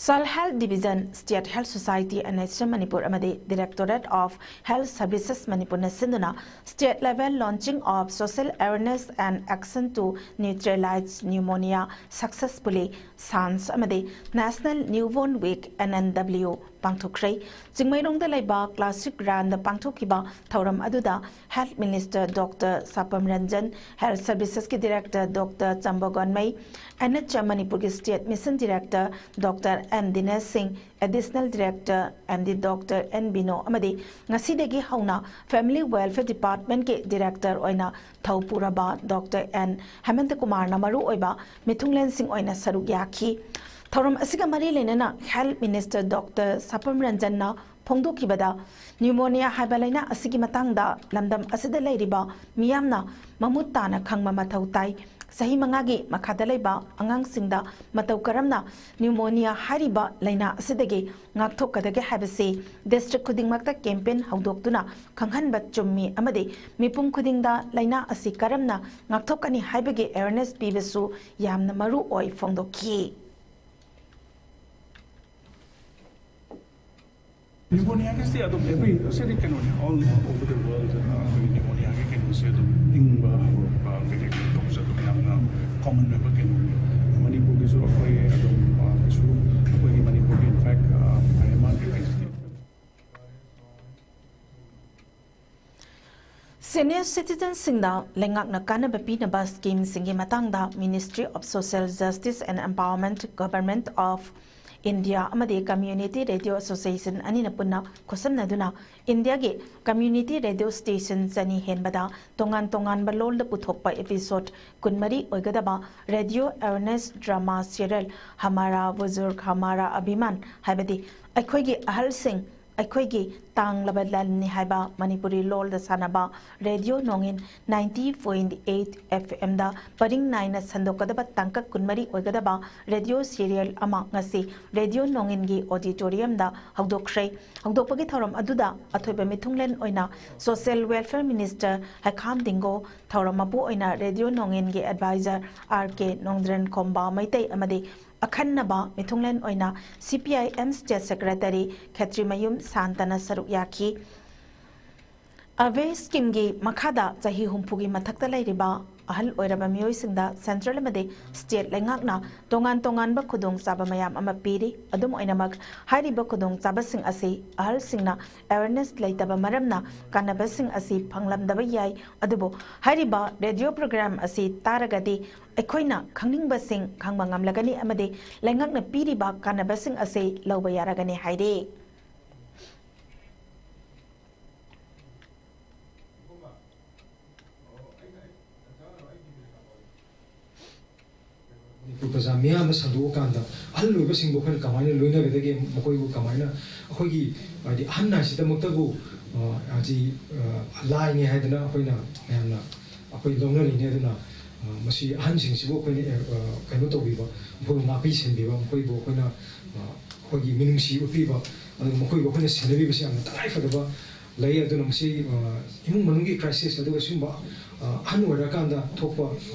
Sal Health Division, State Health Society, N H M Manipur ꯑꯃꯗꯤ Directorate of Health Services Manipurꯅ ꯁꯤꯟꯗꯨꯅ State Level Launching of Social Awareness and Action to Neutralize Pneumonia Successfully, SANS ꯑꯃꯗꯤ National Newborn Week, N N W, ꯄꯥꯡꯊꯣꯛꯈ꯭ꯔꯦ꯫ ꯆꯤꯡꯃꯩꯔꯣꯡꯗ ꯂꯩꯕ Classic Groundꯗ ꯄꯥꯡꯊꯣꯛꯈꯤꯕ ꯊꯧꯔꯝ ꯑꯗꯨꯗ Health Minister Doctor ꯁꯥꯄꯝ Ranjan, Health Servicesꯀꯤ Director Doctor ꯆꯝꯕꯒꯣꯟꯃꯩ, N H M ꯃꯅꯤꯄꯨꯔꯒꯤ State Mission Director Doctor N ꯗꯤꯅꯦꯁ ꯁꯤꯡ, Additional Director M D Doctor N ꯕꯤꯅꯣ ꯑꯃꯗꯤ ꯉꯁꯤꯗꯒꯤ ꯍꯧꯅ Family Welfare Departmentꯀꯤ Director ꯑꯣꯏꯅ ꯊꯧ ꯄꯨꯔꯕ Doctor N ꯍꯦꯃꯟꯇ ꯀꯨꯃꯥꯔꯅ ꯃꯔꯨꯑꯣꯏꯕ ꯃꯤꯊꯨꯡꯂꯦꯟꯁꯤꯡ ꯑꯣꯏꯅ ꯁꯔꯨꯛ ꯌꯥꯈꯤ꯫ ꯊꯧꯔꯝ ꯑꯁꯤꯒ ꯃꯔꯤ ꯂꯩꯅꯅ Health Minister Doctor ꯁꯥꯄꯝ ꯔꯟꯖꯟꯅ ꯐꯣꯡꯗꯣꯛꯈꯤꯕꯗ, pneumonia ꯍꯥꯏꯕ ꯂꯥꯏꯅꯥ ꯑꯁꯤꯒꯤ ꯃꯇꯥꯡꯗ ꯂꯝꯗꯝ ꯑꯁꯤꯗ ꯂꯩꯔꯤꯕ ꯃꯤꯌꯥꯝꯅ ꯃꯃꯨꯠ ꯇꯥꯅ ꯈꯪꯕ ꯃꯊꯧ ꯇꯥꯏ꯫ ꯆꯍꯤ ꯃꯉꯥꯒꯤ ꯃꯈꯥꯗ ꯂꯩꯕ ꯑꯉꯥꯡꯁꯤꯡꯗ ꯃꯇꯧ ꯀꯔꯝꯅ pneumonia ꯍꯥꯏꯔꯤꯕ ꯂꯥꯏꯅꯥ ꯑꯁꯤꯗꯒꯤ ꯉꯥꯛꯊꯣꯛꯀꯗꯒꯦ ꯍꯥꯏꯕꯁꯤ district ꯈꯨꯗꯤꯡꯃꯛꯇ campaign ꯍꯧꯗꯣꯛꯇꯨꯅ ꯈꯪꯍꯟꯕ ꯆꯨꯝꯃꯤ ꯑꯃꯗꯤ ꯃꯤꯄꯨꯝ ꯈꯨꯗꯤꯡꯗ ꯂꯥꯏꯅꯥ ꯑꯁꯤ ꯀꯔꯝꯅ ꯉꯥꯛꯊꯣꯛꯀꯅꯤ ꯍꯥꯏꯕꯒꯤ awareness ꯄꯤꯕꯁꯨ ꯌꯥꯝꯅ ꯃꯔꯨ ꯑꯣꯏ ꯐꯣꯡꯗꯣꯛꯈꯤ꯫ Pneumonia ꯒꯤꯁꯤ ꯑꯗꯨꯝ every ꯁꯤꯗꯤ ꯀꯩꯅꯣꯅꯤ, all over the world ꯑꯩꯈꯣꯏ pneumonia ꯒꯤ ꯀꯩꯅꯣꯁꯦ ꯑꯗꯨꯝ ꯏꯪꯕ ꯍꯧꯔꯛꯄ ꯀꯩꯀꯩ ꯀꯩꯅꯣ ꯇꯧꯕꯁꯦ ꯑꯗꯨꯝ ꯌꯥꯝꯅ common ꯑꯣꯏꯕ ꯀꯩꯅꯣꯅꯤ꯫ ꯃꯅꯤꯄꯨꯔꯒꯤꯁꯨ ꯑꯩꯈꯣꯏ ꯑꯗꯨꯝ ꯀꯩꯁꯨ ꯑꯩꯈꯣꯏꯒꯤ ꯃꯅꯤꯄꯨꯔꯒꯤ in fact IMR ꯀꯩꯀꯩꯁꯤꯗꯤ Senior citizenꯁꯤꯡꯗ ꯂꯩꯉꯥꯛꯅ ꯀꯥꯟꯅꯕ ꯄꯤꯅꯕ schemeꯁꯤꯡꯒꯤ ꯃꯇꯥꯡꯗ Ministry of Social Justice and Empowerment, Government of India ꯑꯃꯗꯤ Community Radio Association ꯑꯅꯤꯅ ꯄꯨꯟꯅ ꯈꯨꯠꯁꯝꯅꯗꯨꯅ ꯏꯟꯗꯤꯌꯥꯒꯤ community radio station ꯆꯅꯤ ꯍꯦꯟꯕꯗ ꯇꯣꯉꯥꯟ ꯇꯣꯉꯥꯟꯕ ꯂꯣꯜꯗ ꯄꯨꯊꯣꯛꯄ episode ꯀꯨꯟꯃꯔꯤ ꯑꯣꯏꯒꯗꯕ radio awareness drama serial ꯍꯃꯥꯔꯥ ꯕꯨꯖꯨꯔꯒ ꯍꯃꯥꯔꯥ ꯑꯚꯤꯃꯥꯟ ꯍꯥꯏꯕꯗꯤ ꯑꯩꯈꯣꯏꯒꯤ ꯑꯍꯜꯁꯤꯡ, ꯑꯩꯈꯣꯏꯒꯤ ꯇꯥꯡꯂꯕ ꯂꯟꯅꯤ ꯍꯥꯏꯕ ꯃꯅꯤꯄꯨꯔꯤ ꯂꯣꯜꯗ ꯁꯥꯟꯅꯕ Radio Nongin ninety point eight FMꯗ ꯄꯔꯤꯡ ꯅꯥꯏꯅ ꯁꯟꯗꯣꯛꯀꯗꯕ ꯇꯥꯡꯀꯛ ꯀꯨꯟꯃꯔꯤ ꯑꯣꯏꯒꯗꯕ radio serial ꯑꯃ ꯉꯁꯤ Radio Nonginꯒꯤ auditoriumꯗ ꯍꯧꯗꯣꯛꯈ꯭ꯔꯦ꯫ ꯍꯧꯗꯣꯛꯄꯒꯤ ꯊꯧꯔꯝ ꯑꯗꯨꯗ ꯑꯊꯣꯏꯕ ꯃꯤꯊꯨꯡꯂꯦꯟ ꯑꯣꯏꯅ Social Welfare Minister ꯍꯩꯈꯥꯝ ꯗꯤꯡꯒꯣ, ꯊꯧꯔꯝ ꯃꯄꯨ ꯑꯣꯏꯅ Radio Nonginꯒꯤ advisor R K ꯅꯣꯡꯗ꯭ꯔꯦꯟ ꯈꯣꯝꯕ ꯃꯩꯇꯩ ꯑꯃꯗꯤ ꯑꯈꯟꯅꯕ ꯃꯤꯊꯨꯡꯂꯦꯟ ꯑꯣꯏꯅ C P I M State Secretary ꯈꯦꯇ꯭ꯔꯤꯃꯌꯨꯝ ꯁꯥꯟꯇꯅ ꯁꯔꯨꯛ ꯌꯥꯈꯤ꯫ ꯑꯚꯦ ꯁ꯭ꯀꯤꯝꯒꯤ ꯃꯈꯥꯗ ꯆꯍꯤ ꯍꯨꯝꯐꯨꯒꯤ ꯃꯊꯛꯇ ꯂꯩꯔꯤꯕ ꯑꯍꯜ ꯑꯣꯏꯔꯕ ꯃꯤꯑꯣꯏꯁꯤꯡꯗ ꯁꯦꯟꯇ꯭ꯔꯦꯜ ꯑꯃꯗꯤ ꯁ꯭ꯇꯦꯠ ꯂꯩꯉꯥꯛꯅ ꯇꯣꯉꯥꯟ ꯇꯣꯉꯥꯟꯕ ꯈꯨꯗꯣꯡꯆꯥꯕ ꯃꯌꯥꯝ ꯑꯃ ꯄꯤꯔꯤ꯫ ꯑꯗꯨꯝ ꯑꯣꯏꯅꯃꯛ, ꯍꯥꯏꯔꯤꯕ ꯈꯨꯗꯣꯡꯆꯥꯕꯁꯤꯡ ꯑꯁꯤ ꯑꯍꯜꯁꯤꯡꯅ ꯑꯦꯋꯦꯔꯅꯦꯁ ꯂꯩꯇꯕ ꯃꯔꯝꯅ ꯀꯥꯟꯅꯕꯁꯤꯡ ꯑꯁꯤ ꯐꯪꯂꯝꯗꯕ ꯌꯥꯏ꯫ ꯑꯗꯨꯕꯨ ꯍꯥꯏꯔꯤꯕ ꯔꯦꯗꯤꯑꯣ ꯄ꯭ꯔꯣꯒ꯭ꯔꯥꯝ ꯑꯁꯤ ꯇꯥꯔꯒꯗꯤ ꯑꯩꯈꯣꯏꯅ ꯈꯪꯅꯤꯡꯕꯁꯤꯡ ꯈꯪꯕ ꯉꯝꯂꯒꯅꯤ ꯑꯃꯗꯤ ꯂꯩꯉꯥꯛꯅ ꯄꯤꯔꯤꯕ ꯀꯥꯟꯅꯕꯁꯤꯡ ꯑꯁꯤ ꯂꯧꯕ ꯌꯥꯔꯒꯅꯤ ꯍꯥꯏꯔꯤ꯫ ꯃꯅꯤꯄꯨꯔ ꯄ꯭ꯔꯖꯥ ꯃꯤꯌꯥꯝꯗ ꯁꯟꯗꯣꯛꯑꯀꯥꯟꯗ ꯑꯍꯜ ꯑꯣꯏꯕꯁꯤꯡꯕꯨ ꯑꯩꯈꯣꯏꯅ ꯀꯃꯥꯏꯅ ꯂꯣꯏꯅꯒꯗꯒꯦ, ꯃꯈꯣꯏꯕꯨ ꯀꯃꯥꯏꯅ ꯑꯩꯈꯣꯏꯒꯤ, ꯍꯥꯏꯗꯤ, ꯑꯍꯟ ꯍꯥꯏꯁꯤꯗꯃꯛꯇꯕꯨ, ꯑ, ꯍꯥꯏꯗꯤ, ꯑ, ꯂꯥꯏꯅꯤ ꯍꯥꯏꯗꯅ ꯑꯩꯈꯣꯏꯅ ꯃꯌꯥꯝꯅ ꯑꯩꯈꯣꯏ ꯂꯧꯅꯔꯤꯅꯤ꯫ ꯑꯗꯨꯅ, ꯑ, ꯃꯁꯤ ꯑꯍꯟꯁꯤꯡꯁꯤꯕꯨ ꯑꯩꯈꯣꯏꯅ, ꯑ, ꯀꯩꯅꯣ ꯇꯧꯕꯤꯕ, ꯃꯈꯣꯏꯕꯨ ꯉꯥꯛꯄꯤ ꯁꯦꯟꯕꯤꯕ, ꯃꯈꯣꯏꯕꯨ ꯑꯩꯈꯣꯏꯅ, ꯑ, ꯑꯩꯈꯣꯏꯒꯤ ꯃꯤꯅꯨꯡꯁꯤ ꯎꯠꯄꯤꯕ, ꯑꯗꯨꯒ ꯃꯈꯣꯏꯕꯨ ꯑꯩꯈꯣꯏꯅ ꯁꯦꯟꯅꯕꯤꯕꯁꯤ ꯌꯥꯝꯅ ꯇꯉꯥꯏ ꯐꯗꯕ ꯂꯩ꯫ ꯑꯗꯨꯅ ꯃꯁꯤ, ꯑ, ꯏꯃꯨꯡ ꯃꯅꯨꯡꯒꯤ ꯀ꯭ꯔꯥꯏꯁꯤꯁ ꯑꯗꯨꯒ ꯁꯤꯒꯨꯝꯕ, ꯑ, ꯑꯍꯟ ꯑꯣꯏꯔꯀꯥꯟꯗ ꯊꯣꯛꯄ,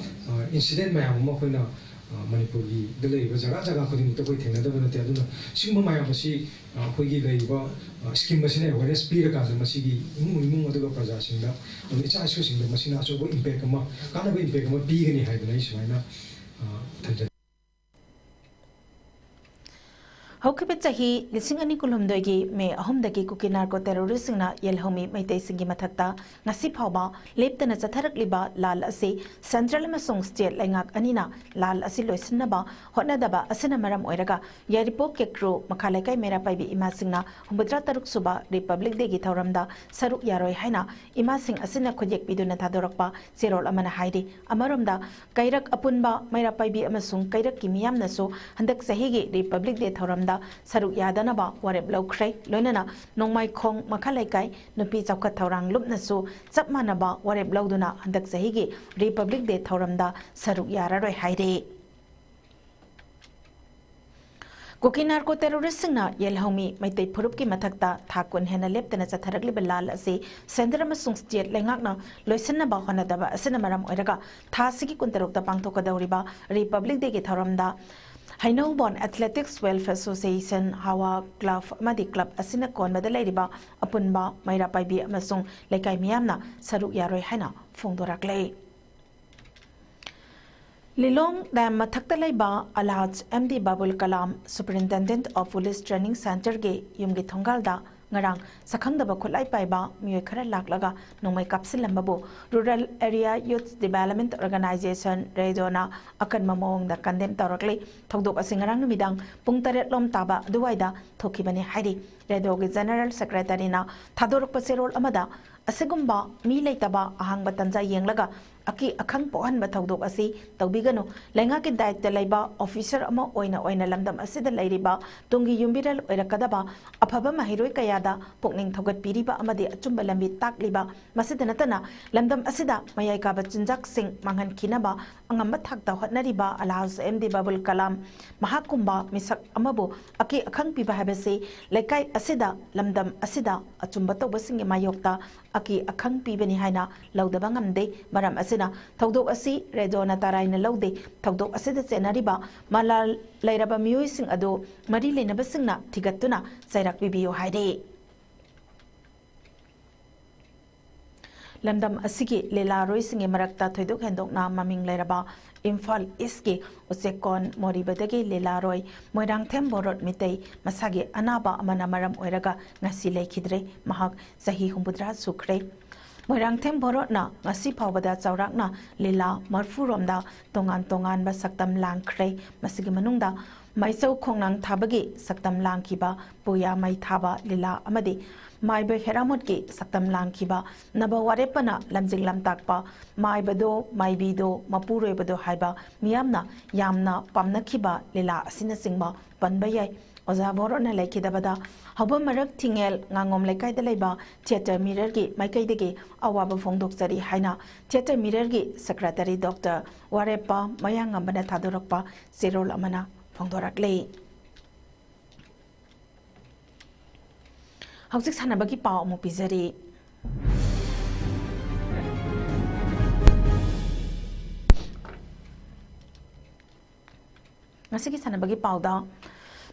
ꯑ, ꯏꯟꯁꯤꯗꯦꯟ ꯃꯌꯥꯝ ꯑꯃ ꯑꯩꯈꯣꯏꯅ, ꯑ, ꯃꯅꯤꯄꯨꯔꯒꯤꯗ ꯂꯩꯔꯤꯕ ꯖꯒꯥ ꯖꯒꯥ ꯈꯨꯗꯤꯡꯃꯛꯇ ꯑꯩꯈꯣꯏ ꯊꯦꯡꯅꯗꯕ ꯅꯠꯇꯦ꯫ ꯑꯗꯨꯅ ꯁꯤꯒꯨꯝꯕ ꯃꯌꯥꯝ ꯑꯁꯤ, ꯑ, ꯑꯩꯈꯣꯏꯒꯤ ꯂꯩꯔꯤꯕ, ꯑ, ꯁ꯭ꯀꯤꯝ ꯑꯁꯤꯅ ꯑꯦꯋꯦꯔꯅꯦꯁ ꯄꯤꯔꯀꯥꯟꯗ ꯃꯁꯤꯒꯤ ꯏꯃꯨꯡ ꯏꯃꯨꯡ ꯑꯗꯨꯒ ꯄ꯭ꯔꯖꯥꯁꯤꯡꯗ, ꯑꯗꯨꯒ ꯏꯆꯥ ꯏꯁꯨꯁꯤꯡꯗ ꯃꯁꯤꯅ ꯑꯆꯧꯕ ꯏꯝꯄꯦꯛ ꯑꯃ, ꯀꯥꯟꯅꯕ ꯏꯝꯄꯦꯛ ꯑꯃ ꯄꯤꯒꯅꯤ ꯍꯥꯏꯗꯅ ꯑꯩ ꯁꯨꯃꯥꯏꯅ, ꯑ, ꯊꯝꯖꯅꯤꯡꯏ꯫ ꯍꯧꯈꯤꯕ ꯆꯍꯤ ꯂꯤꯁꯤꯡ ꯑꯅꯤ ꯀꯨꯟꯍꯨꯝꯗꯣꯏꯒꯤ ꯃꯦ ꯑꯍꯨꯝꯗꯒꯤ ꯀꯨꯀꯤ ꯅꯥꯔꯀꯣ ꯇꯦꯔꯣꯔꯤꯁꯁꯤꯡꯅ ꯌꯦꯜꯍꯧꯃꯤ ꯃꯩꯇꯩꯁꯤꯡꯒꯤ ꯃꯊꯛꯇ ꯉꯁꯤ ꯐꯥꯎꯕ ꯂꯦꯞꯇꯅ ꯆꯠꯊꯔꯛꯂꯤꯕ ꯂꯥꯜ ꯑꯁꯤ ꯁꯦꯟꯇ꯭ꯔꯦꯜ ꯑꯃꯁꯨꯡ ꯁ꯭ꯇꯦꯠ ꯂꯩꯉꯥꯛ ꯑꯅꯤꯅ ꯂꯥꯜ ꯑꯁꯤ ꯂꯣꯏꯁꯤꯟꯅꯕ ꯍꯣꯠꯅꯗꯕ ꯑꯁꯤꯅ ꯃꯔꯝ ꯑꯣꯏꯔꯒ ꯌꯥꯏꯔꯤꯄꯣꯛ ꯀꯦꯀ꯭ꯔꯨ ꯃꯈꯥ ꯂꯩꯀꯥꯏ ꯃꯩꯔꯥ ꯄꯥꯏꯕꯤ ꯏꯃꯥꯁꯤꯡꯅ ꯍꯨꯝꯐꯨꯇꯔꯥ ꯇꯔꯨꯛ ꯁꯨꯕ ꯔꯤꯄꯕ꯭ꯂꯤꯛ ꯗꯦꯒꯤ ꯊꯧꯔꯝꯗ ꯁꯔꯨꯛ ꯌꯥꯔꯣꯏ ꯍꯥꯏꯅ ꯏꯃꯥꯁꯤꯡ ꯑꯁꯤꯅ ꯈꯨꯠꯌꯦꯛ ꯄꯤꯗꯨꯅ ꯊꯥꯗꯣꯔꯛꯄ ꯆꯦꯔꯣꯜ ꯑꯃꯅ ꯍꯥꯏꯔꯤ꯫ ꯑꯃꯔꯣꯝꯗ ꯀꯩꯔꯛ ꯑꯄꯨꯟꯕ ꯃꯩꯔꯥ ꯄꯥꯏꯕꯤ ꯑꯃꯁꯨꯡ ꯀꯩꯔꯛꯀꯤ ꯃꯤꯌꯥꯝꯅꯁꯨ ꯍꯟꯗꯛ ꯆꯍꯤꯒꯤ ꯔꯤꯄꯕ꯭ꯂꯤꯛ ꯗꯦ ꯊꯧꯔꯝꯗ ꯁꯔꯨꯛ ꯌꯥꯗꯅꯕ ꯋꯥꯔꯦꯞ ꯂꯧꯈ꯭ꯔꯦ꯫ ꯂꯣꯏꯅꯅ ꯅꯣꯡꯃꯥꯏꯈꯣꯡ ꯃꯈꯥ ꯂꯩꯀꯥꯏ ꯅꯨꯄꯤ ꯆꯥꯎꯈꯠ ꯊꯧꯔꯥꯡ ꯂꯨꯞꯅꯁꯨ ꯆꯞ ꯃꯥꯟꯅꯕ ꯋꯥꯔꯦꯞ ꯂꯧꯗꯨꯅ ꯍꯟꯗꯛ ꯆꯍꯤꯒꯤ ꯔꯤꯄꯕ꯭ꯂꯤꯛ ꯗꯦ ꯊꯧꯔꯝꯗ ꯁꯔꯨꯛ ꯌꯥꯔꯔꯣꯏ ꯍꯥꯏꯔꯤ꯫ ꯀꯨꯀꯤ ꯅꯥꯔꯀꯣ ꯇꯦꯔꯣꯔꯤꯁꯁꯤꯡꯅ ꯌꯦꯜꯍꯧꯃꯤ ꯃꯩꯇꯩ ꯐꯨꯔꯨꯞꯀꯤ ꯃꯊꯛꯇ ꯊꯥ ꯀꯨꯟ ꯍꯦꯟꯅ ꯂꯦꯞꯇꯅ ꯆꯠꯊꯔꯛꯂꯤꯕ ꯂꯥꯜ ꯑꯁꯤ ꯁꯦꯟꯇꯔ ꯑꯃꯁꯨꯡ ꯁ꯭ꯇꯦꯠ ꯂꯩꯉꯥꯛꯅ ꯂꯣꯏꯁꯤꯟꯅꯕ ꯍꯣꯠꯅꯗꯕ ꯑꯁꯤꯅ ꯃꯔꯝ ꯑꯣꯏꯔꯒ ꯊꯥ ꯑꯁꯤꯒꯤ ꯀꯨꯟꯇꯔꯨꯛꯇ ꯄꯥꯡꯊꯣꯛꯀꯗꯧꯔꯤꯕ ꯔꯤꯄꯕ꯭ꯂꯤꯛ ꯗꯦꯒꯤ ꯊꯧꯔꯝꯗ ꯍꯩꯅꯧꯕꯣꯟ Athletics Welfare Association, ꯍꯋꯥ club ꯑꯃꯗꯤ club ꯑꯁꯤꯅ ꯀꯣꯟꯕꯗ ꯂꯩꯔꯤꯕ ꯑꯄꯨꯟꯕ ꯃꯩꯔꯥ ꯄꯥꯏꯕꯤ ꯑꯃꯁꯨꯡ ꯂꯩꯀꯥꯏ ꯃꯤꯌꯥꯝꯅ ꯁꯔꯨꯛ ꯌꯥꯔꯣꯏ ꯍꯥꯏꯅ ꯐꯣꯡꯗꯣꯔꯛꯂꯦ꯫ ꯂꯤꯂꯣꯡ dam ꯃꯊꯛꯇ ꯂꯩꯕ ꯑꯜꯍꯥꯖ M D ꯕꯥꯕꯨꯜ Kalam Superintendent of Police Training Centreꯒꯤ ꯌꯨꯝꯒꯤ ꯊꯣꯡꯒꯥꯜꯗ ꯉꯔꯥꯡ ꯁꯛꯈꯪꯗꯕ ꯈꯨꯠꯂꯥꯏ ꯄꯥꯏꯕ ꯃꯤꯑꯣꯏ ꯈꯔ ꯂꯥꯛꯂꯒ ꯅꯣꯡꯃꯩ ꯀꯥꯞꯁꯤꯜꯂꯝꯕꯕꯨ Rural Area Youth Development Organisation, RAYDOꯅ ꯑꯀꯟꯕ ꯃꯑꯣꯡꯗ condemn ꯇꯧꯔꯛꯂꯤ꯫ ꯊꯧꯗꯣꯛ ꯑꯁꯤ ꯉꯔꯥꯡ ꯅꯨꯃꯤꯗꯥꯡ ꯄꯨꯡ ꯇꯔꯦꯠ ꯂꯣꯝ ꯇꯥꯕ ꯑꯗꯨꯋꯥꯏꯗ ꯊꯣꯛꯈꯤꯕꯅꯤ ꯍꯥꯏꯔꯤ꯫ RAYDOꯒꯤ General Secretaryꯅ ꯊꯥꯗꯣꯔꯛꯄ ꯆꯦꯔꯣꯜ ꯑꯃꯗ, ꯑꯁꯤꯒꯨꯝꯕ ꯃꯤ ꯂꯩꯇꯕ ꯑꯍꯥꯡꯕ ꯇꯟꯖꯥ ꯌꯦꯡꯂꯒ ꯑꯀꯤ ꯑꯈꯪ ꯄꯣꯛꯍꯟꯕ ꯊꯧꯗꯣꯛ ꯑꯁꯤ ꯇꯧꯕꯤꯒꯅꯨ꯫ ꯂꯩꯉꯥꯛꯀꯤ ꯗꯥꯌꯤꯠꯇ ꯂꯩꯕ officer ꯑꯃ ꯑꯣꯏꯅ ꯑꯣꯏꯅ ꯂꯝꯗꯝ ꯑꯁꯤꯗ ꯂꯩꯔꯤꯕ ꯇꯨꯡꯒꯤ ꯌꯨꯝꯕꯤꯔꯦꯜ ꯑꯣꯏꯔꯛꯀꯗꯕ ꯑꯐꯕ ꯃꯍꯩꯔꯣꯏ ꯀꯌꯥꯗ ꯄꯨꯛꯅꯤꯡ ꯊꯧꯒꯠꯄꯤꯔꯤꯕ ꯑꯃꯗꯤ ꯑꯆꯨꯝꯕ ꯂꯝꯕꯤ ꯇꯥꯛꯂꯤꯕ, ꯃꯁꯤꯗ ꯅꯠꯇꯅ ꯂꯝꯗꯝ ꯑꯁꯤꯗ ꯃꯌꯥꯏ ꯀꯥꯕ ꯆꯤꯟꯖꯥꯛꯁꯤꯡ ꯃꯥꯡꯍꯟꯈꯤꯅꯕ ꯑꯉꯝꯕ ꯊꯥꯛꯇ ꯍꯣꯠꯅꯔꯤꯕ ꯑꯜꯍꯥꯖ M D ꯕꯥꯕꯨꯜ ꯀꯂꯥꯝ ꯃꯍꯥꯛꯀꯨꯝꯕ ꯃꯤꯁꯛ ꯑꯃꯕꯨ ꯑꯀꯤ ꯑꯈꯪ ꯄꯤꯕ ꯍꯥꯏꯕꯁꯤ ꯂꯩꯀꯥꯏ ꯑꯁꯤꯗ, ꯂꯝꯗꯝ ꯑꯁꯤꯗ ꯑꯆꯨꯝꯕ ꯇꯧꯕꯁꯤꯡꯒꯤ ꯃꯥꯌꯣꯛꯇ ꯑꯀꯤ ꯑꯈꯪ ꯄꯤꯕꯅꯤ ꯍꯥꯏꯅ ꯂꯧꯗꯕ ꯉꯝꯗꯦ꯫ ꯃꯔꯝ ꯑꯁꯤꯅ ꯊꯧꯗꯣꯛ ꯑꯁꯤ RAYDOꯅ ꯇꯔꯥꯏꯅ ꯂꯧꯗꯦ꯫ ꯊꯧꯗꯣꯛ ꯑꯁꯤꯗ ꯆꯦꯟꯅꯔꯤꯕ ꯃꯂꯥꯜ ꯂꯩꯔꯕ ꯃꯤꯑꯣꯏꯁꯤꯡ ꯑꯗꯨ ꯃꯔꯤ ꯂꯩꯅꯕꯁꯤꯡꯅ ꯊꯤꯒꯠꯇꯨꯅ ꯆꯩꯔꯥꯛ ꯄꯤꯕꯤꯌꯨ ꯍꯥꯏꯔꯤ꯫ ꯂꯝꯗꯝ ꯑꯁꯤꯒꯤ ꯂꯤꯂꯥꯔꯣꯏꯁꯤꯡꯒꯤ ꯃꯔꯛꯇ ꯊꯣꯏꯗꯣꯛ ꯍꯦꯟꯗꯣꯛꯅ ꯃꯃꯤꯡ ꯂꯩꯔꯕ ꯏꯝꯐꯥꯜ ꯏꯁꯀꯤ ꯎꯆꯦꯛꯀꯣꯟ ꯃꯣꯔꯤꯕꯗꯒꯤ ꯂꯤꯂꯥꯔꯣꯏ ꯃꯣꯏꯔꯥꯡꯊꯦꯝ ꯕꯣꯔꯣꯠ ꯃꯤꯇꯩ ꯃꯁꯥꯒꯤ ꯑꯅꯥꯕ ꯑꯃꯅ ꯃꯔꯝ ꯑꯣꯏꯔꯒ ꯉꯁꯤ ꯂꯩꯈꯤꯗ꯭ꯔꯦ꯫ ꯃꯍꯥꯛ ꯆꯍꯤ ꯍꯨꯝꯐꯨꯇꯔꯥ ꯁꯨꯈ꯭ꯔꯦ꯫ ꯃꯣꯏꯔꯥꯡꯊꯦꯝ ꯕꯣꯔꯣꯠꯅ ꯉꯁꯤ ꯐꯥꯎꯕꯗ ꯆꯥꯎꯔꯥꯛꯅ ꯂꯤꯂꯥ ꯃꯔꯐꯨ ꯔꯣꯝꯗ ꯇꯣꯉꯥꯟ ꯇꯣꯉꯥꯟꯕ ꯁꯛꯇꯝ ꯂꯥꯡꯈ꯭ꯔꯦ꯫ ꯃꯁꯤꯒꯤ ꯃꯅꯨꯡꯗ ꯃꯥꯏꯆꯧ ꯈꯣꯡꯅꯥꯡ ꯊꯥꯕꯒꯤ ꯁꯛꯇꯝ ꯂꯥꯡꯈꯤꯕ ꯄꯨꯌꯥ ꯃꯩ ꯊꯥꯕ ꯂꯤꯂꯥ ꯑꯃꯗꯤ ꯃꯥꯏꯕ ꯍꯦꯔꯥꯃꯣꯠꯀꯤ ꯁꯛꯇꯝ ꯂꯥꯡꯈꯤꯕ ꯅꯕ ꯋꯥꯔꯦꯞꯄꯅ ꯂꯝꯖꯤꯡ ꯂꯝꯇꯥꯛꯄ ꯃꯥꯏꯕꯗꯣ ꯃꯥꯏꯕꯤꯗꯣ ꯃꯄꯨꯔꯣꯏꯕꯗꯣ ꯍꯥꯏꯕ ꯃꯤꯌꯥꯝꯅ ꯌꯥꯝꯅ ꯄꯥꯝꯅꯈꯤꯕ ꯂꯤꯂꯥ ꯑꯁꯤꯅꯆꯤꯡꯕ ꯄꯟꯕ ꯌꯥꯏ꯫ ꯑꯣꯖꯥ ꯕꯣꯔꯣꯠꯅ ꯂꯩꯈꯤꯗꯕꯗ ꯍꯧꯕ ꯃꯔꯛ ꯊꯤꯡꯉꯦꯜ ꯉꯥꯉꯣꯝ ꯂꯩꯀꯥꯏꯗ ꯂꯩꯕ Theatre Mirrorꯒꯤ ꯃꯥꯏꯀꯩꯗꯒꯤ ꯑꯋꯥꯕ ꯐꯣꯡꯗꯣꯛꯆꯔꯤ ꯍꯥꯏꯅ Theatre Mirrorꯒꯤ Secretary Doctor ꯋꯥꯔꯦꯞꯄ ꯃꯌꯥꯡꯉꯝꯕꯅ ꯊꯥꯗꯣꯔꯛꯄ ꯆꯦꯔꯣꯜ ꯑꯃꯅ ꯐꯣꯡꯗꯣꯔꯛꯂꯤ꯫ ꯍꯧꯖꯤꯛ ꯁꯥꯟꯅꯕꯒꯤ ꯄꯥꯎ ꯑꯃꯨꯛ ꯄꯤꯖꯔꯤ꯫ ꯉꯁꯤꯒꯤ ꯁꯥꯟꯅꯕꯒꯤ ꯄꯥꯎꯗ,